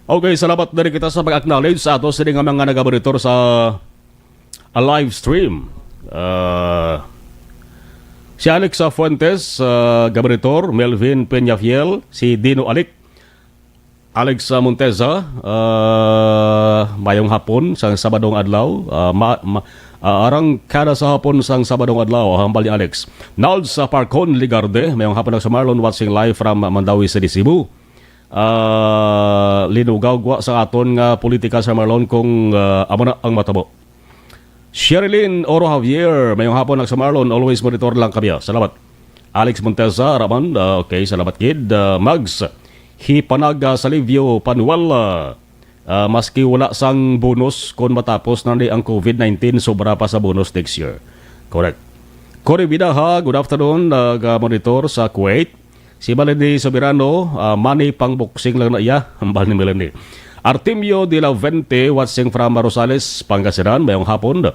Okay, salamat na rin kita sa pag-acknowledge sa ato sini nga mga nagabonitor sa, ah, live stream. Ah, si Alex, ah, Fuentes, ah, gabonitor, Melvin Peñafiel, si Dino Alic, Alex, ah, Monteza, ah, mayong hapon sang Sabadong adlaw. Ah, ma-, ma-, ah, arang kada sa hapon sang Sabadong adlaw, hambal ni Alex. Nalds, ah, Parcon Ligarde, mayong hapon, Action Marlon, watching live from Mandaue City, Cebu. Ah, linugaw gwa sa aton nga politika, Action Marlon, kung, ah, amo na ang matabo. Sherilyn Oro Javier, mayong hapon, Action Marlon, always monitor lang kami, ah. Salamat. Alex Monteza, Raman, ah, okay, salamat gid. Ah, Mags, Hipanaga Salivio Panuel, ah, ah, maski wala sang bonus, kon matapos na ni ang covid nineteen, sobra pa sa bonus next year. Correct. Cory Bidaha, good afternoon, nag-monitor sa Kuwait. Si Melanie Soberano, ah, money pang boxing lang na iya, hambal ni Melanie. Artemio de la Vente, watching from Rosales, Pangasinan, mayong hapon.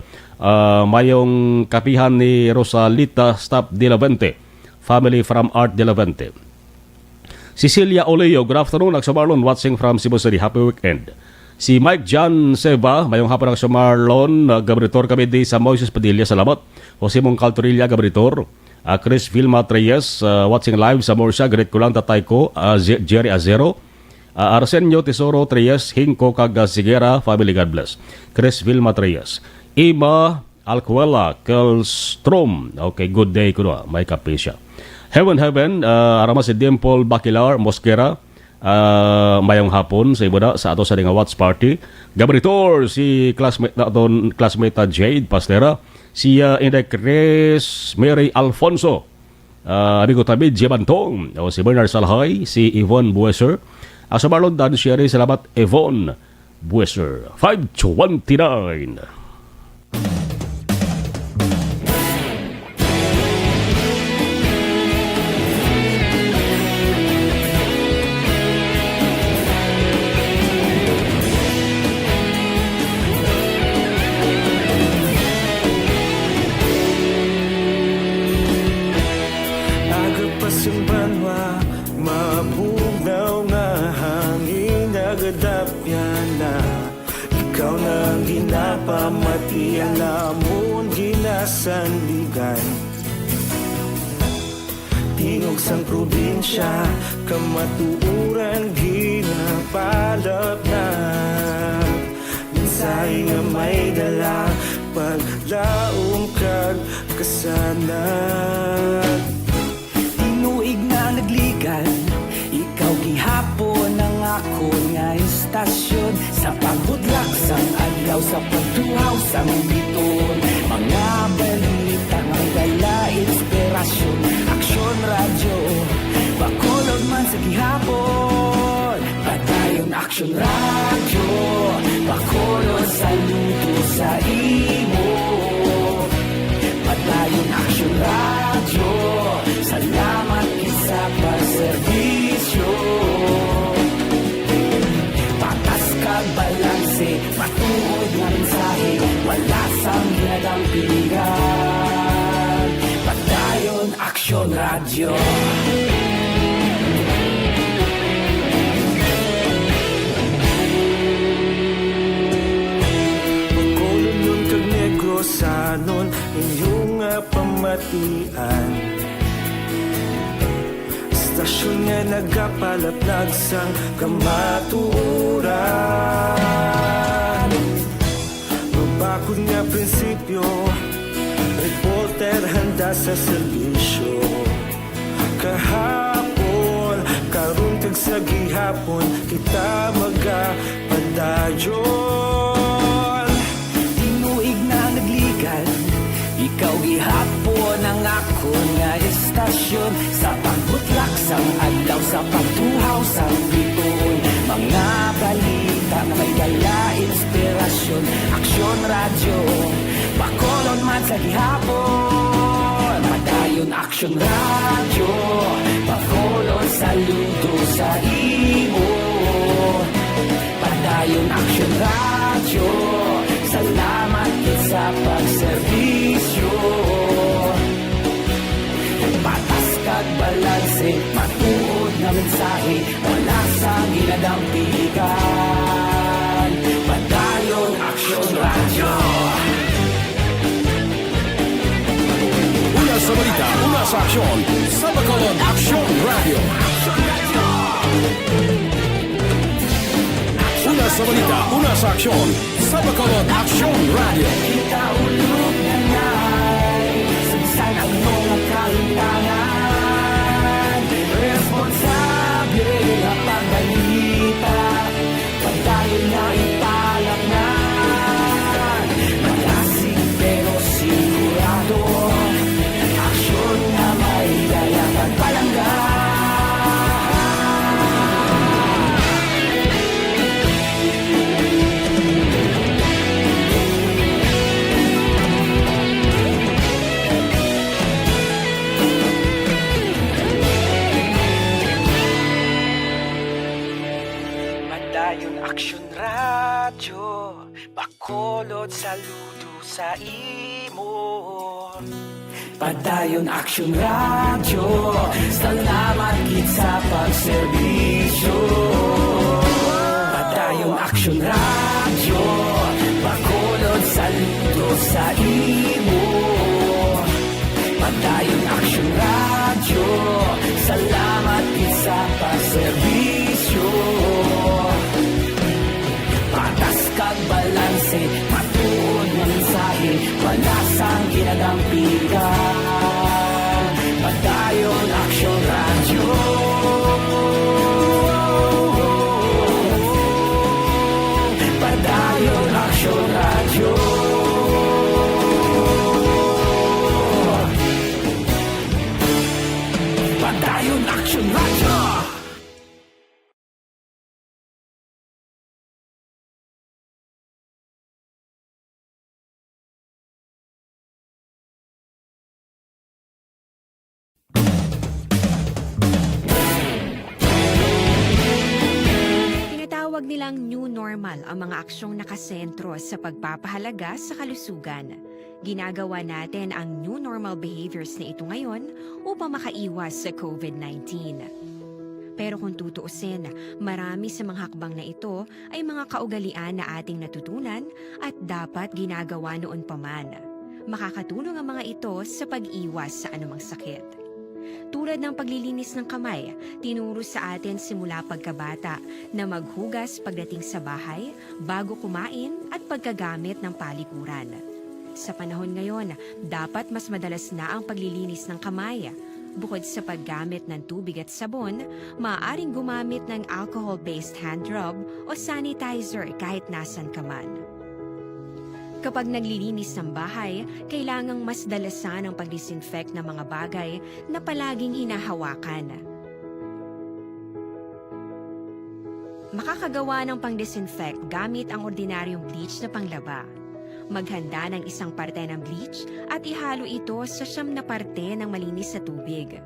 Ah, mayong kapihan ni Rosalita Stop de la Vente, family from Art de la Vente. Cecilia Oleo, good afternoon, Action Marlon, watching from Cebu City, happy weekend. Si Mike John Seba, mayong hapon, Action Marlon, ah, gabonitor kami di sa Moises Padilla, salamat. Jose Mongcal Torilla, gabonitor. Ah, Chris Vilma Treyes, ah, watching live sa Murcia. Greet ko lang tatay ko, ah, Je-, Jerry Azero, ah, Arsenio Tesoro Treyes, Hingko kag, ah, Sigera family, God bless. Chris Vilma Treyes. Ima Alcuela Kelstrom. Okay, good day kuno. May kape siya. Heaven, heaven, ah, arama si Dimple Bakilar Mosquera. Ah, mayong hapon sa imo na sa ato sa nga watch party. Gabonitor si classmate naton, classmate na Jade Pastera, si, ah, Inday Chris Mary Alfonso, ah, amigo tabi Jebantong, o si Bernard Salhay, si Yvonne Bueser, ah, sa Marlon Dan Sherry, salamat Yvonne Bueser. Five twenty-nine. Aga pa sang banwa, mabugnaw nga hangin, nagadapyan na. Ikaw na ang ginapamati, ang amon gina- Sandigan. Tingog sang probinsya, kamatuoran ginapalapnap. Mensahe nga may dala, paglaom kag kasanag. Tinuig nga nagligan, ikaw gihapon ang akon nga istasyon. Sa pagbudlak sang adlaw, sa pagtuhaw sang biton, mga balita nga dala inspirasyon. Aksyon Radyo, Bacolod man sa gihapon. Padayon Aksyon Radyo, Bacolod, saludo sa imo. Padayon Aksyon Radyo, salamat gid sa pagserbisyo. Patas kag balanse, matuod nga mensahe, wala sang ginadampigan. Padayon Aksyon Radyo. Bacolodnon kag Negrosanon, inyo nga pamatian. Istasyon nga nagapalaplag sang kamatuoran. Mabakod nga prinsipyo, reporter handa sa serbisyo. Kahapon, karon kag sa gihapon, kita magapadayon. Tinuig na nagligan, ikaw gihapon ang akon nga istasyon. Sa pagbutlak sang adlaw, sa pagtuhaw sang bituon, mga balita nga may dala inspirasyon. Aksyon Radyo, Bacolod man sa gihapon. Padayon Aksyon Radyo, Bacolod, saludo sa imo. Padayon Aksyon Radyo, salamat gid sa pagserbisyo. Patas kag balanse, matuod nga mensahe, wala sang ginadampigan. Padayon Aksyon Radyo. Una sa balita, una sa aksyon, sa Bacolod Aksyon Radyo. Una sa balita, una sa aksyon, sa Bacolod Aksyon Radyo. Kita ulog na nai, sabisan ang mga kalimtangan. Responsable nga pagbalita, padayon nga ipalapnan. Malasig pero sigurado, aksyon nga may dala kag palangga. Padayon Aksyon Radyo, Bacolod, saludo sa imo. Padayon Aksyon Radyo, salamat gid sa pagserbisyo. Padayon Aksyon Radyo, Bacolod, saludo sa imo. Padayon Aksyon Radyo, salamat gid sa pagserbisyo. Patas kag balanse, matuod nga mensahe, wala sang ginadampigan. Padayon Aksyon Radyo. Padayon Aksyon Radyo. Padayon Aksyon Radyo. Tinatawag nilang new normal ang mga aksyong nakasentro sa pagpapahalaga sa kalusugan. Ginagawa natin ang new normal behaviors na ito ngayon upang makaiwas sa covid nineteen. Pero kung tutuusin, marami sa mga hakbang na ito ay mga kaugalian na ating natutunan at dapat ginagawa noon pa man. Makakatulong ang mga ito sa pag-iwas sa anumang sakit. Tulad ng paglilinis ng kamay, tinuro sa atin simula pagkabata na maghugas pagdating sa bahay, bago kumain, at pagkagamit ng palikuran. Sa panahon ngayon, dapat mas madalas na ang paglilinis ng kamay. Bukod sa paggamit ng tubig at sabon, maaaring gumamit ng alcohol-based hand rub o sanitizer kahit nasan ka man. Kapag naglilinis ng bahay, kailangang mas dalasan ang pag-disinfect ng mga bagay na palaging hinahawakan. Makakagawa ng pang-disinfect gamit ang ordinaryong bleach na panglaba. Maghanda ng isang parte ng bleach at ihalo ito sa siyam na parte ng malinis na tubig.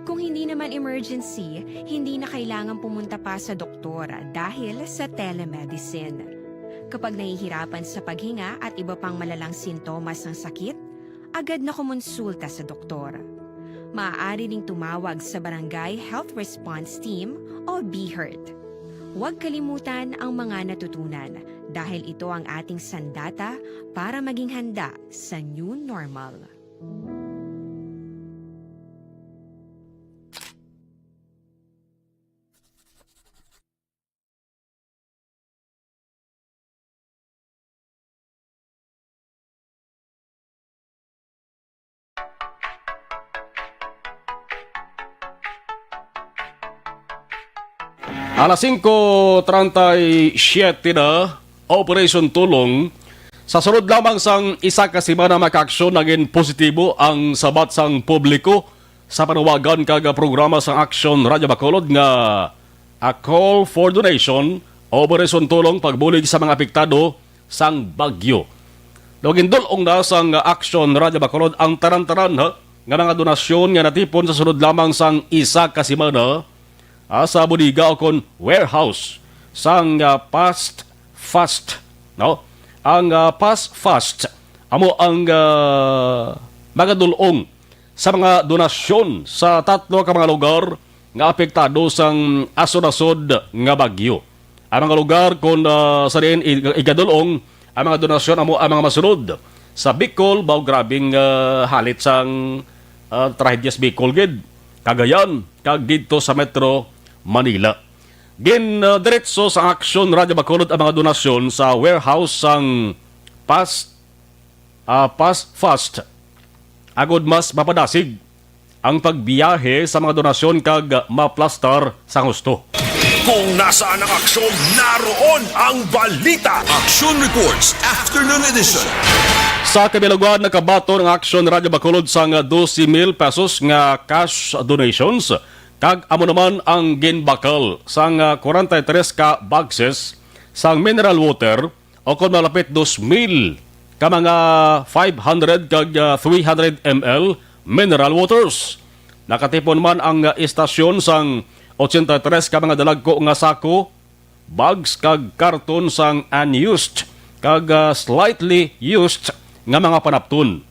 Kung hindi naman emergency, hindi na kailangan pumunta pa sa doktor dahil sa telemedicine. Kapag nahihirapan sa paghinga at iba pang malalang sintomas ng sakit, agad na kumonsulta sa doktor. Maaari ding tumawag sa Barangay Health Response Team o BHERT. Huwag kalimutan ang mga natutunan dahil ito ang ating sandata para maging handa sa new normal. Alas singko treinta y siete na, Operation Tulong. Sa sunod lamang sang isa ka semana, makaaksyon naging positibo ang sabat sang publiko sa panawagan kag programa sang Aksyon Radyo Bacolod nga A Call for Donation, Operasyon Tulong pagbulig sa mga apektado sang bagyo. Daw gindul-ong na sang Aksyon Radyo Bacolod ang tanan-tanan, ha, nga mga donasyon nga natipon sa sunod lamang sang isa ka semana, ah, sa bodega o kon warehouse sang, ah, Past Fast, no? Ang, ah, Past Fast amo ang, ah, magadul-ong sa mga donasyon sa tatlo ka mga lugar nga apektado sang asod-asod nga bagyo. Ang mga lugar kon, ah, sa diin i-, igadul-ong ang mga donasyon amo ang mga masunod. Sa Bicol, baw grabing, ah, halit sang, ah, trahedya sa Bicol gid, Cagayan, kag didto sa Metro Manila. Gin, ah, diretso sa Aksyon Radyo Bacolod ang mga donasyon sa warehouse sang Past, ah, Past Fast, agod mas mapadasig ang pagbiyahe sa mga donasyon kag maplastar sang husto. Kung nasaan ang aksyon, naroon ang balita. Action Reports, Afternoon Edition. Sa kabilugan, nakabaton ang Aksyon Radyo Bacolod sang dose mil pesos nga cash donations, kag amo naman ang ginbakal sang, ah, kwarenta y tres ka boxes sang mineral water, o kon malapit dos mil ka mga five hundred kag, ah, three hundred M L mineral waters. Nakatipon man ang, ah, istasyon sang ochenta y tres ka mga dalagko nga sako, bags kag karton sang unused kag, ah, slightly used nga mga panapton.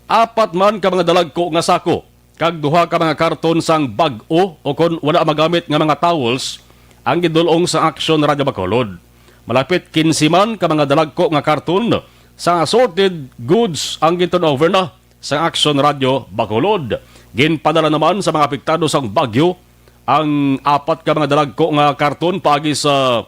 Apat man ka mga dalagko nga sako kag duha ka mga karton sang bag-o o kon wala magamit nga mga towels ang gidul-ong sang Aksyon Radyo Bacolod. Malapit kinse man ka mga dalagko nga karton sang assorted goods ang gin-turnover na sang Aksyon Radyo Bacolod. Ginpadala naman sa mga apektado sang bagyo ang apat ka mga dalagko nga karton paagi sa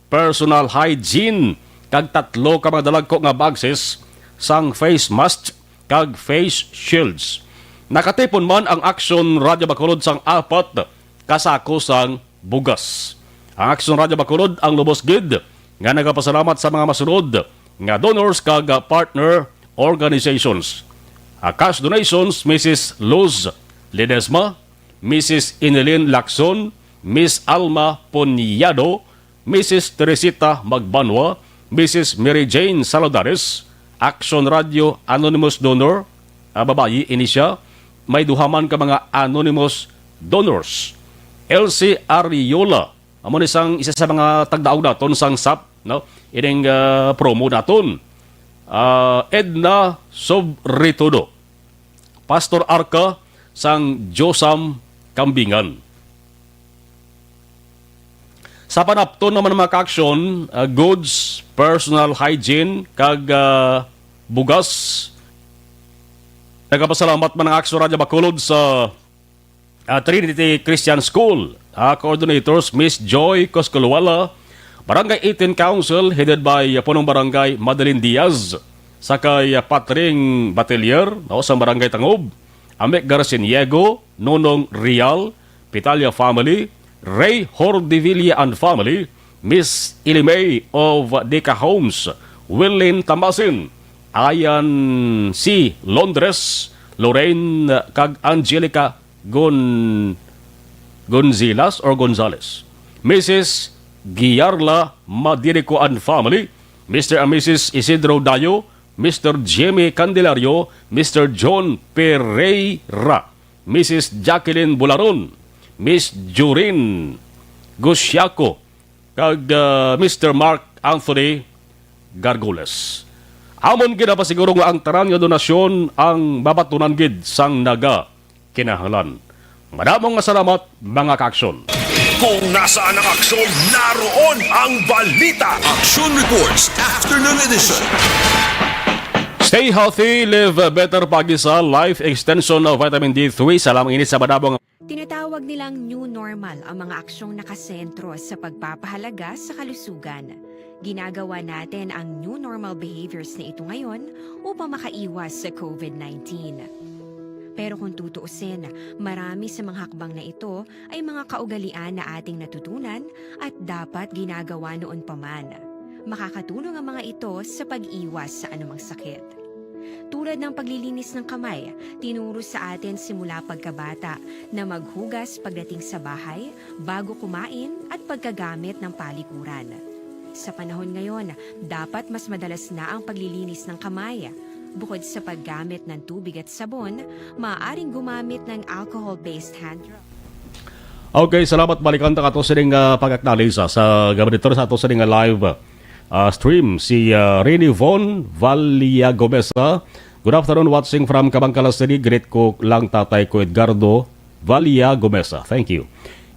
personal hygiene, kag tatlo ka mga dalagko nga boxes sang face mask kag face shields. Nakatipon man ang Aksyon Radyo Bacolod sang apat ka sako sang bugas. Ang Aksyon Radyo Bacolod ang lubos gid nga nagapasalamat sa mga masunod nga donors kag partner organizations. A cash donations, Missus Luz Ledesma, Missus Inilin Lacson, Miss Alma Punyado, Missus Teresita Magbanwa, Missus Mary Jane Saladares, Aksyon Radyo anonymous donor, ah, babayi ini siya, may duha man ka mga anonymous donors. Elsie Ariola, amo ni sang isa sa mga tagdaog naton sang sap, no? Ining, ah, promo naton. Ah, Edna Sobretodo, Pastor Arca sang Josam Kambingan. Sa panapton naman, mga ka-aksyon, ah, goods, personal hygiene, kag, ah, Bugas. Nagapasalamat man ang Aksyon Radyo Bacolod sa, ah, Trinity Christian School, ah, coordinators Miss Joy Cosculuala, Barangay eighteen Council headed by, ah, Punong Barangay Madeline Diaz, sa kay, ah, Patring Batilier, no, sa Barangay Tangob, Amec Garciniego, Nonong Real, Pitalia family, Ray Hordevilla and family, Miss Ilimay of Deca Homes, Willin Tamasin, Ayan C. Londres, Lorraine kag Angelica Gon-, Gonzilas or Gonzales, Missus Giarla Madirico and family, Mister and Missus Isidro Dayo, Mister Jimmy Candelario, Mister John Pereira, Missus Jacqueline Bularon, Miss Jurin Gusiaco, kag, ah, Mister Mark Anthony Gargoles. Amon ginapasiguro nga ang tanan nga donasyon ang mabatunan gid sang naga kinahanglan. Madamo nga salamat, mga kaaksyon. Kung nasaan ang aksyon, naroon ang balita. Aksyon Reports, Afternoon Edition. Stay healthy, live better, pagi sa Life Extension of Vitamin D three. Salamat ini sa madamo nga Tinatawag nilang new normal ang mga aksyong nakasentro sa pagpapahalaga sa kalusugan. Ginagawa natin ang new normal behaviors na ito ngayon upang makaiwas sa covid nineteen. Pero kung tutuusin, marami sa mga hakbang na ito ay mga kaugalian na ating natutunan at dapat ginagawa noon pa man. Makakatulong ang mga ito sa pag-iwas sa anumang sakit. Tulad ng paglilinis ng kamay, tinuro sa atin simula pagkabata na maghugas pagdating sa bahay, bago kumain, at pagkagamit ng palikuran. Sa panahon ngayon, dapat mas madalas na ang paglilinis ng kamay. Bukod sa paggamit ng tubig at sabon, maaaring gumamit ng alcohol-based hand rub. Okay, salamat. Balikan ta kato sining, ah, pag-acknowledge, ah, sa gabay dito sa ato sining, ah, live, ah, stream. Si, ah, Rini Von Valia Gomez, ah. "Good afternoon, watching from Kabancala City. Greet ko lang tatay ko, Edgardo Valia Gomez, ah. Thank you."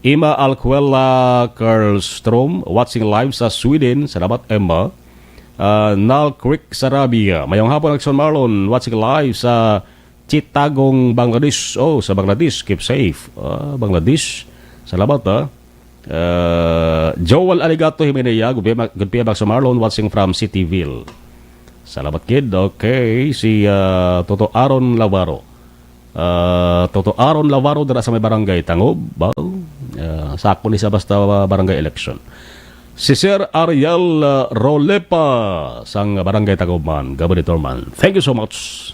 Emma Alcuela Carlstrom, watching live sa Sweden. Salamat, Emma. Ah, Nal Creek Sarabia. Mayong hapon, Action Marlon. Watching live sa Chittagong, Bangladesh. Oh, sa Bangladesh, keep safe. Ah, Bangladesh. Salamat, ha. Ah, Joel Aligato Himenea, good PM, good PM, Action Marlon, watching from Cityville. Salamat, kid. Okay, si, ah, Toto Aaron Lavaro. Ah, Toto Aaron Lavaro dira sa may barangay Tangob, ba? Ah, sakto ni sa basta barangay election. Si Sir Ariel, ah, Rolepa sang barangay Tangob man, Gabonitor man. Thank you so much.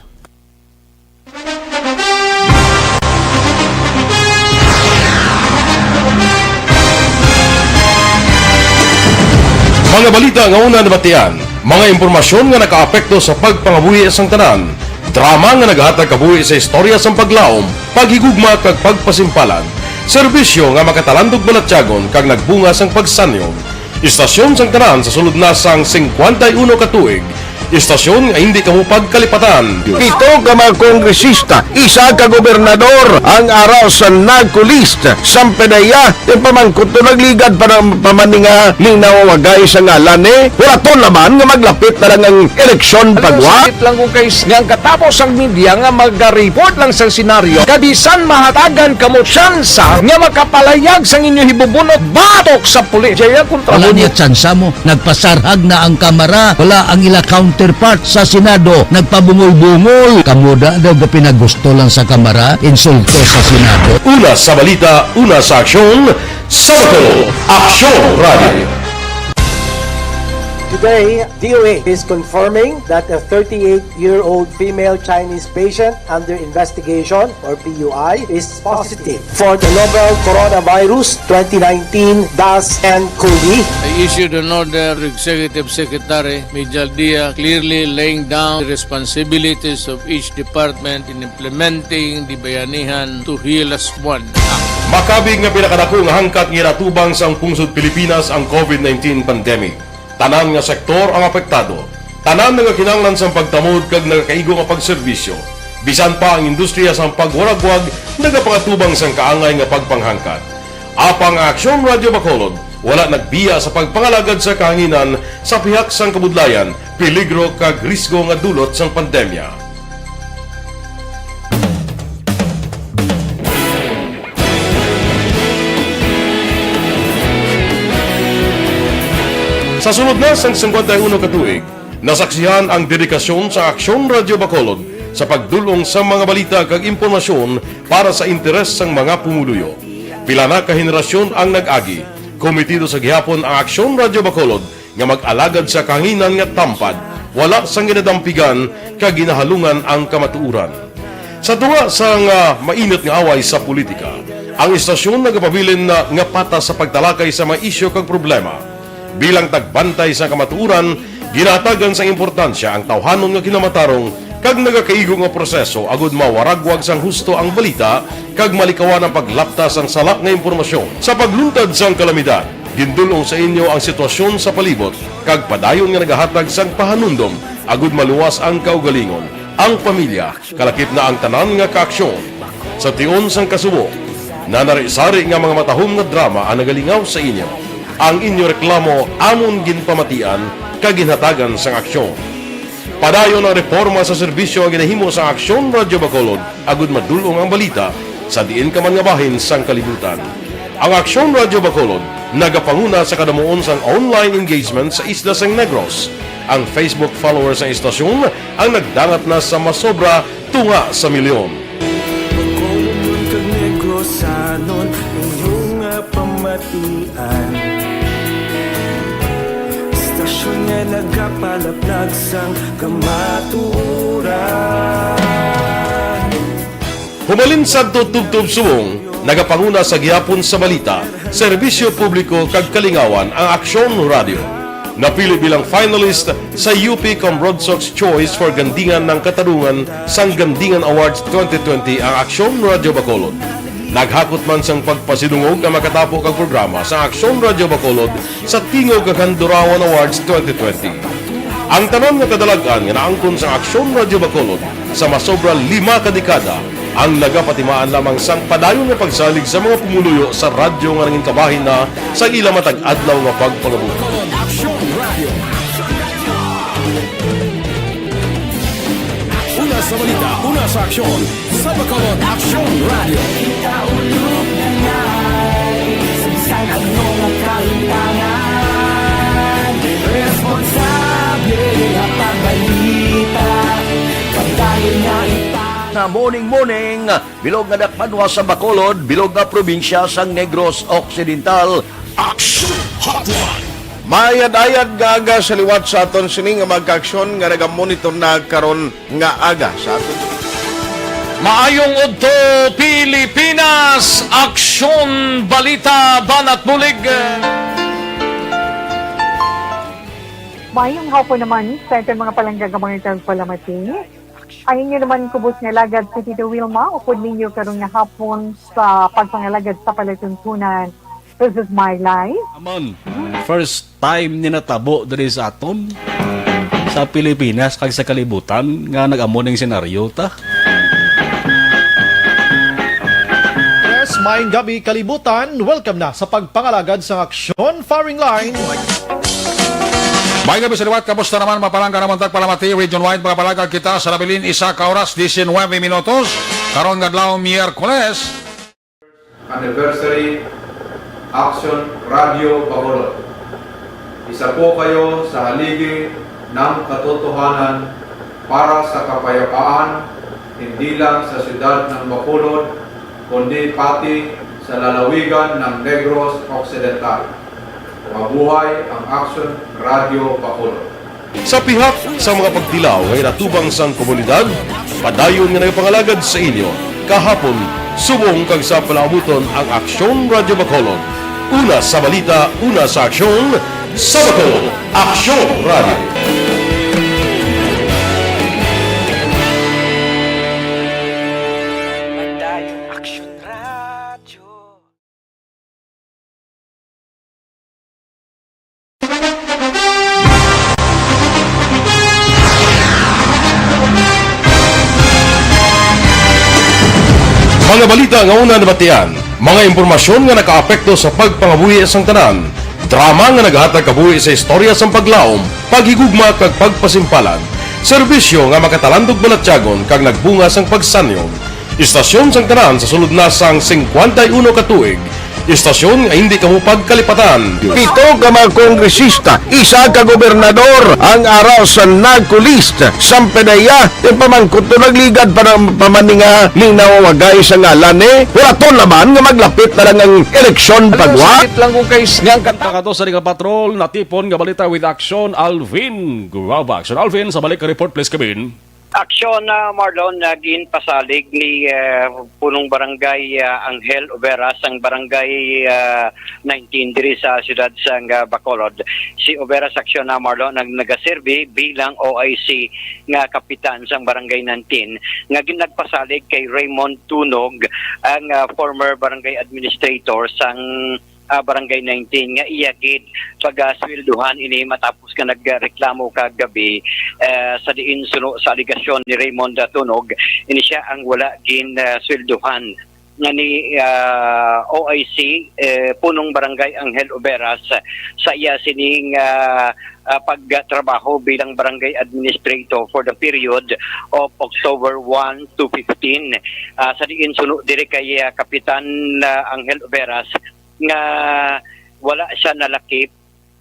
Mga balita nga una nabatian, mga impormasyon nga nakaapekto sa pagpangabuhi sang tanan, drama nga naghatag kabuhi sa istorya sang paglaom, paghigugma kag pagpasimpalan, serbisyo nga makatalandog balatyagon kag nagbunga sang pagsanyog. Istasyon sang tanan sa sulod na sang singkwenta y uno ka tuig. Istasyon nga hindi kamo pagkalipatan. Pito ka mga kongresista, isa ka gobernador ang ara sa NAGCO list. Sampe na iya, yung pamangkot to nagligad pa ng pamaninga ning nawawagay sa ngalan eh. Wala to naman nga maglapit na lang ang eleksyon. Alam mo, pagwa. Sakit lang kung kay nga ang katapos ang media nga mag-report lang sa senaryo, kabisan mahatagan kamo tsansa nga makapalayag sang inyo hibubunot batok sa pulis. Jaya kontra. Wala mo niya tsansa mo. Nagpasarhag na ang Kamara. Wala ang ila counterpart sa Senado. Nagpabungol-bungol. Kamo da daw gapinagusto lang sa Kamara, insulto sa Senado. Una sa balita, una sa aksyon, sa Bacolod, Aksyon Radio. Today, D O H is confirming that a thirty-eight-year-old female Chinese patient under investigation, or P U I, is positive for the novel coronavirus twenty nineteen dash N cov. I issued an order to Executive Secretary Mijal Dia, clearly laying down the responsibilities of each department in implementing the Bayanihan to Heal As One Act. Makabig nga pinakadako nga hangkat nga ginatubang sang pungsod Pilipinas ang covid nineteen pandemic. Tanan nga sektor ang apektado. Tanan nagakinahanglan sang pagtamod kag nagakaigo nga pagserbisyo. Bisan pa ang industriya sang pagwaragwag nagapangatubang sang kaangay nga pagpanghangkat. Apang ang Aksyon Radio Bacolod Wala nagbiya sa pagpangalagad sa kahanginan sa pihak sang kabudlayan, peligro kag risgo nga dulot sang pandemya. Sa sulod na sang singkwenta y uno ka tuig, nasaksihan ang dedikasyon sa Aksyon Radyo Bacolod sa pagdul-ong sa mga balita kag impormasyon para sa interes sang mga pumuluyo. Pila na ka henerasyon ang nag-agi. Komitido sa gihapon ang Aksyon Radyo Bacolod nga mag-alagad sa kahanginan nga tampad, wala sang ginadampigan kag ginahalungan ang kamatuoran. Sa tunga sang, ah, mainit nga away sa politika, ang istasyon nagapabilin na nga patas sa pagtalakay sa mga isyu kag problema. Bilang tagbantay sa kamatuoran, ginahatagan sang importansya ang tawhanon nga kinamatarong kag nagakaigo nga proseso agud mawaragwag sang husto ang balita kag malikawan ang paglapta sang sala nga impormasyon. Sa pagluntad sang kalamidad, gindul-ong sa inyo ang sitwasyon sa palibot kag padayon nga nagahatag sang pahanumdom agud maluwas ang kaugalingon, ang pamilya, kalakip na ang tanan nga kaaksyon. Sa tion sang kasubo, nanari-sari nga mga matahom nga drama ang nagalingaw sa inyo. Ang inyo reklamo amon ginpamatian kag ginhatagan sang aksyon. Padayon ang reporma sa serbisyo nga ginahimo sa Aksyon Radyo Bacolod agud madul-ong ang balita sa diin ka man nga bahin sang kalibutan. Ang Aksyon Radyo Bacolod nagapanguna sa kadamuon sang online engagement sa isla sang Negros. Ang Facebook followers sang istasyon ang nagdangat na sa masobra tunga sa milyon. Bacolodon kag Negrosanon, inyo nga pamatian. Istasyon nga nagapalaplag sang kamatuoran. Humalin sadto tubtob subong, nagapanguna sa gihapon sa balita, serbisyo publiko kag kalingawan ang Aksyon Radyo. Napili bilang finalist sa U P Cambronsox Choice for Gandingan ng Katarungan sang Gandingan Awards twenty twenty ang Aksyon Radyo Bacolod. Naghakot man sang pagpasidungog ang makatapo kag programa sa Aksyon Radyo Bacolod sa Tingog kag Handurawan Awards twenty twenty. Ang tanan nga kadalag-an nga naangkon sang Aksyon Radyo Bacolod sa masobra lima ka dekada ang nagapatimaan lamang sang padayon nga pagsalig sa mga pumuluyo sa radyo nga nangin kabahin na sa ila matag adlaw nga pagpangabuhi. Bacolod Aksyon Radio. Una sa balita, una sa aksyon, sa Bacolod Aksyon Radio. Kita ulog na nga, sa bisan ano nga kahimtangan, responsable nga pagbalita, pagdayon nga ipang- Na morning, morning, bilog nga dakpanwa sa Bacolod, bilog nga probinsya sang Negros Occidental. Action Hotline. Maayad-ayad nga aga sa liwat sa aton sini nga mga kaaksyon nga nagamonitor na karon nga aga sa aton. Maayong udto, Pilipinas! Aksyon, balita, banat bulig. Maayong hapon naman sa aton mga palangga nga mga tagpalamati. Ang inyo naman kubos nga alagad si Tito Wilma, upod ninyo karon nga hapon sa pagpangalagad sa palatuntunan. This is my life. Amon, first time ni natabo diri sa aton, sa Pilipinas kag sa kalibutan nga nag-amo ning senaryo ta. Yes, maayong gabi, kalibutan. Welcome na sa pagpangalagad sang Aksyon Firing Line. Maayong gabi sa liwat. Kamusta naman, mapalangga naman tagpalamati, region wide, mga palangga kita sa nabilin, isa ka oras, diecinuebe minutos. Karon nga adlaw, Miyerkules. Anniversary Action Radio Bacolod. Isa po kayo sa haligi ng katotohanan para sa kapayapaan, hindi lang sa siyudad ng Bacolod, kundi pati sa lalawigan ng Negros Occidental. Mabuhay ang Action Radio Bacolod. Sa pihak sa mga pagtilaw nga ginatubang sang komunidad, padayon nga nagapangalagad sa inyo, kahapon, subong kag sa palaabuton ang Aksyon Radyo Bacolod. Una sa balita, una sa aksyon, sa Bacolod, Aksyon Radyo. Padayon Aksyon Radyo. Mga balita nga una nabatian, mga impormasyon nga nakaapekto sa pagpangabuhi sang tanan, Drama nga naghatag kabuhi sa istorya sang paglaom, paghigugma, kag pagpasimpalan. Serbisyo nga makatalandog balatyagon kag nagbunga sang pagsanyon. Istasyon sang tanan sa sulod na sang singkwenta y uno ka tuig. Istasyon nga hindi kamo pagkalipatan. Pito ka mga kongresista, isa ka gobernador ang ara sa NAGCO list. Sampanaya, ipamangkot to nagligad pa ng pamaninga ning nawawagay sa ngalan ni Huraton naman nga maglapit na lang ang eleksyon pagwa. Sakit lang kung kay nga ang kanta. Kato sa Liga Patrol, natipon nga balita with Action Alvin Guava. Action Alvin, sa balik ka report, please, Kevin. Aksyon na, Marlon, na ginpasalig ni, eh, punong barangay, ah, Angel Obera sang barangay, ah, nineteen diri sa siyudad sang, ah, Bacolod. Si Obera sa aksyon na, Marlon, nag nagaserbi bilang O I C nga kapitan sang barangay nineteen nga gin-, nagpasalig kay Raymond Tunog, ang, ah, former barangay administrator sang ah, Barangay nineteen nga iya gid pagasweldohan ini matapos nga nagreklamo kagabi, eh, sa diin suno sa alegasyon ni Raymond Tunog, ini sia ang wala gin, ah, sweldohan nga ni, ah, O I C, eh, punong barangay Angel Oberas sa iya sining, ah, ah, pagtrabaho bilang barangay administrator for the period of October one to fifteen. Ah, sa diin suno diri kay, ah, Kapitan, ah, Angel Oberas, nga wala siya nalakip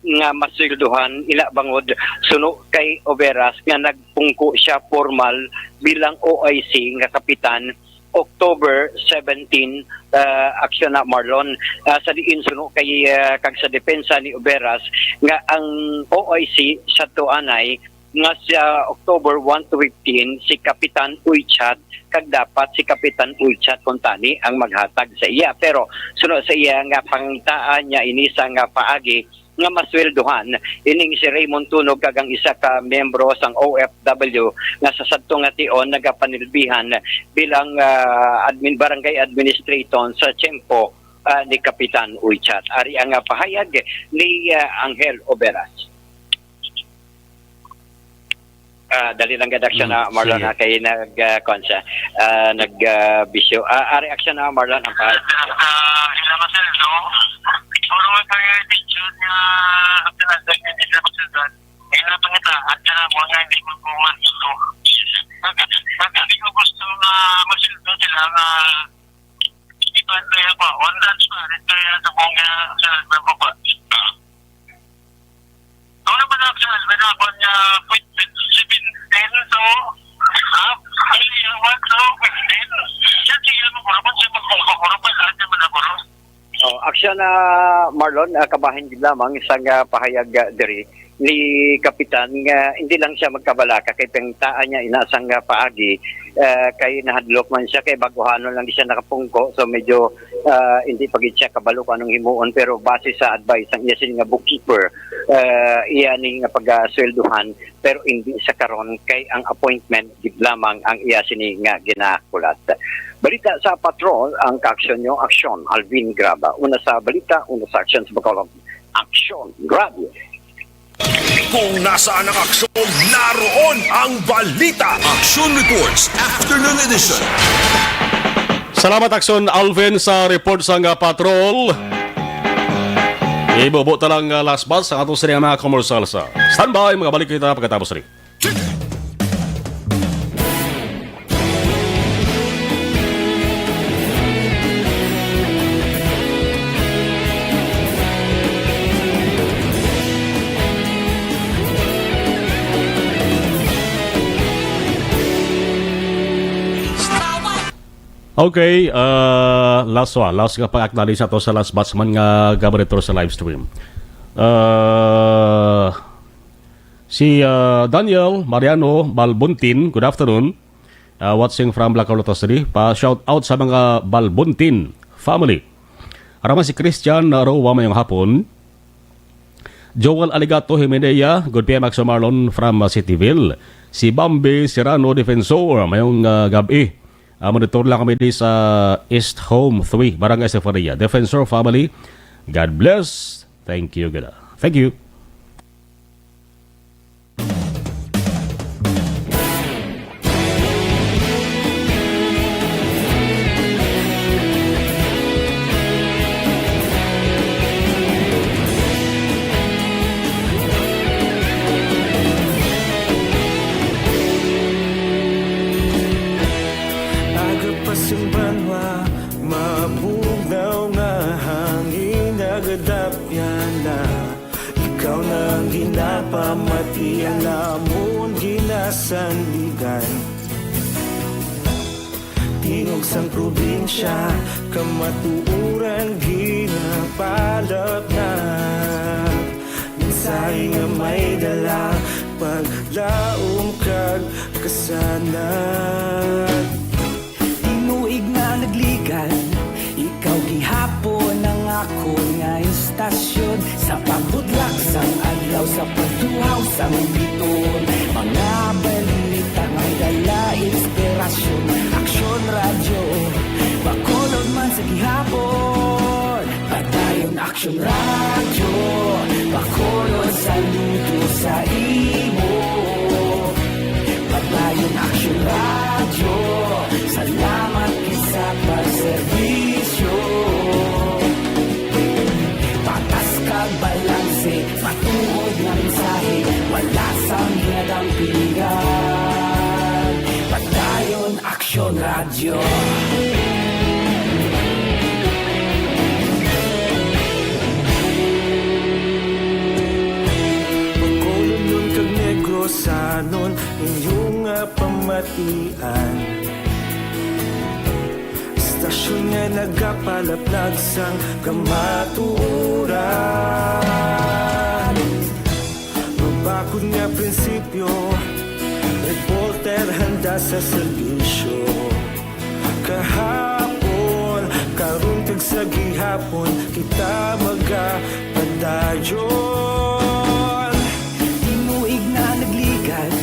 nga masweldohan, ila bangod suno kay Oberas nga nagpungko siya formal bilang O I C nga kapitan October seventeen, ah, aksyon na, Marlon, ah, sa diin suno kay, ah, kag sa depensa ni Oberas nga ang O I C sa tuanay nga sa October one to fifteen si Kapitan Uychat, kag dapat si Kapitan Uychat kuntani ang maghatag sa iya. Pero suno sa iya nga pangitaan niya ini sa nga paagi nga masweldohan ining si Raymond Tunog kag ang isa ka miyembro sang O F W nga sa sadto nga tion nagapanilbihan bilang, ah, admin, barangay administrator sa tiyempo, ah, ni Kapitan Uychat. Ari ang, ah, pahayag ni, ah, Angel Oberas. Ah, dali lang gid aksyon na, Marlon, sige, ha, kay nag, ah, kuwan siya, ah, nag, ah, bisyo. Ah, ah, reaksyon na, Marlon, ang pa- Ah, ila masweldo. Siguro may kaya attention nga ang pinagdag niya, hindi sila masweldo. Ila pangitaan ka na mo nga hindi mo masweldo. Pag, pag hindi mo gusto nga masweldo sila nga hindi pa kaya pa, one transparent kaya sa kong, ah, sa, sa baba. Ano naman ang sa, sa, sa, sa, appointment, seven ten, so, ah, ay, ah, one, so, fifteen. Siya, siya, ano, kung naman siya magpungko, kung naman siya, ano, kung naman siya, ano. Oh, aksyon na, Marlon, ah, kabahin gid lamang isang, ah, pahayag, ah, diri ni Kapitan nga hindi lang siya magkabalaka kay pangitaan niya ina sang, ah, paagi, ah, kay nahadlok man siya kay baguhanon lang siya nakapungko, so medyo, ah, hindi pa gid siya kabalo kung anong himuon, pero base sa advice sang iya sini nga bookkeeper, ah, iya ni nga pagasweldohan, pero hindi sa karon kay ang appointment gid lamang ang iya sini nga ginakulat. Balita sa Patrol, ang kaaksyon nyo, aksyon, Alvin Graba. Una sa balita, una sa aksyon sa Bacolod. Aksyon, Graba. Kung nasaan ang aksyon, naroon ang balita. Action Reports, Afternoon Edition. Salamat, Aksyon Alvin, sa report sang, ah, Patrol. Ibubo ta lang, ah, last bus sa ato sa mga komersal sa standby. Magabalik kita pagkatapos rin. Okay, ah, last one. Last nga pag-acknowledge sa to sa last batch man nga gabaritor sa live stream. Ah, si, ah, Daniel Mariano Balbuntin, good afternoon. Ah, watching from La Carlota City. Pa shout out sa mga Balbuntin family. Araman si Christian Roa, mayong hapon. Joel Aligato Himenea, good P M, Axel Marlon from, uh, Cityville. Si Bambi Serrano Defensor, mayong, uh, gab-i. Uh, monitor lang kami di sa East Home three, Barangay Sefaria. Defensor family, God bless. Thank you, gada. Thank you. Iya namon ginasandigan. Tingog sang probinsya, kamatuoran ginapalapnag. Mensahe nga may dala, paglaom kag kasanag. Tinuig nga nagligan, ikaw gihapon ang akon nga istasyon. Sa pagbutlak sang adlaw, sa pagtuhaw sang biton, mga balita may dala inspirasyon. Aksyon Radyo, Bacolod man sa gihapon. Padayon Aksyon Radyo, Bacolod, saludo sa imo. Padayon Aksyon Radyo, salamat gid sa pagserbisyo. Patas kag balanse, matuod nga mensahe, wala sang ginadampigan. Padayon Aksyon Radyo. Bacolodnon kag Negrosanon, inyo nga pamatian. Istasyon nga nagapalaplag sang kamatuoran. Mabakod nga prinsipyo, reporter handa sa serbisyo. Kahapon, karon kag sa gihapon, kita magapadayon. Tinuig na nagligan,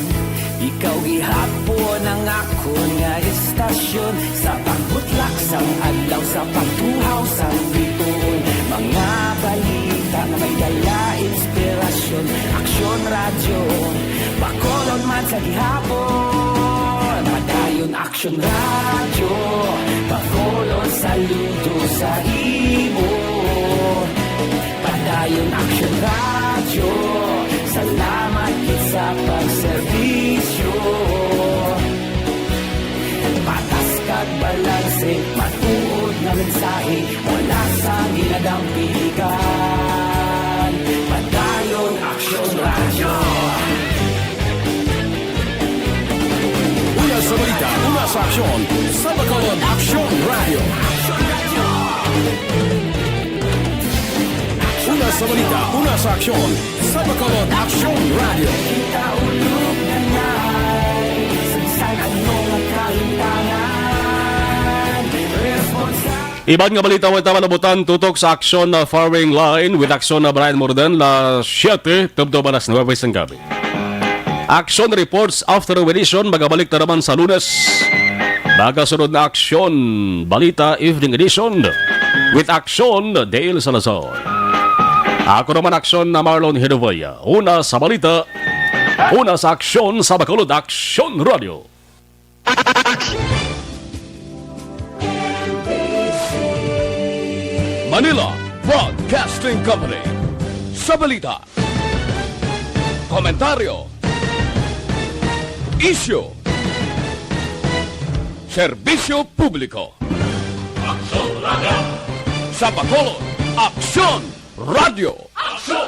ikaw gihapon ang akon nga istasyon. Sa pagbutlak sang adlaw, sa pagtuhaw sang bituon, mga balita nga may dala inspirasyon. Aksyon Radyo, Bacolod man sa gihapon. Padayon Aksyon Radyo, Bacolod, saludo sa imo. Padayon Aksyon Radyo, salamat gid sa pagserbisyo. Patas kag balanse, matuod nga mensahe, wala sang ginadampigan. Padayon Aksyon Radyo. Una sa balita, una sa aksyon, sa Bacolod Aksyon Radyo. Una sa balita, una sa aksyon, sa Bacolod Aksyon Radyo. Kita ulog na nai, sa bisan ano nga kalimtangan, responsable. Iban nga balita, way ta malabutan tutok sa aksyon na firing line with aksyon na Brian Morden, las siete tubtob alas nuwebe sang gabi. Action Reports Afternoon Edition magabalik na naman sa Lunes. Magasunod na Aksyon Balita Evening Edition with Action Dale Salazar. Ako naman Aksyon na Marlon Hinovaya. Una sa balita, una sa aksyon sa Bacolod Aksyon Radio. Manila Broadcasting Company. Sa balita, komentaryo, isyu, serbisyo publiko. Aksyon Radyo. Sa Bacolod, Aksyon Radyo. Aksyon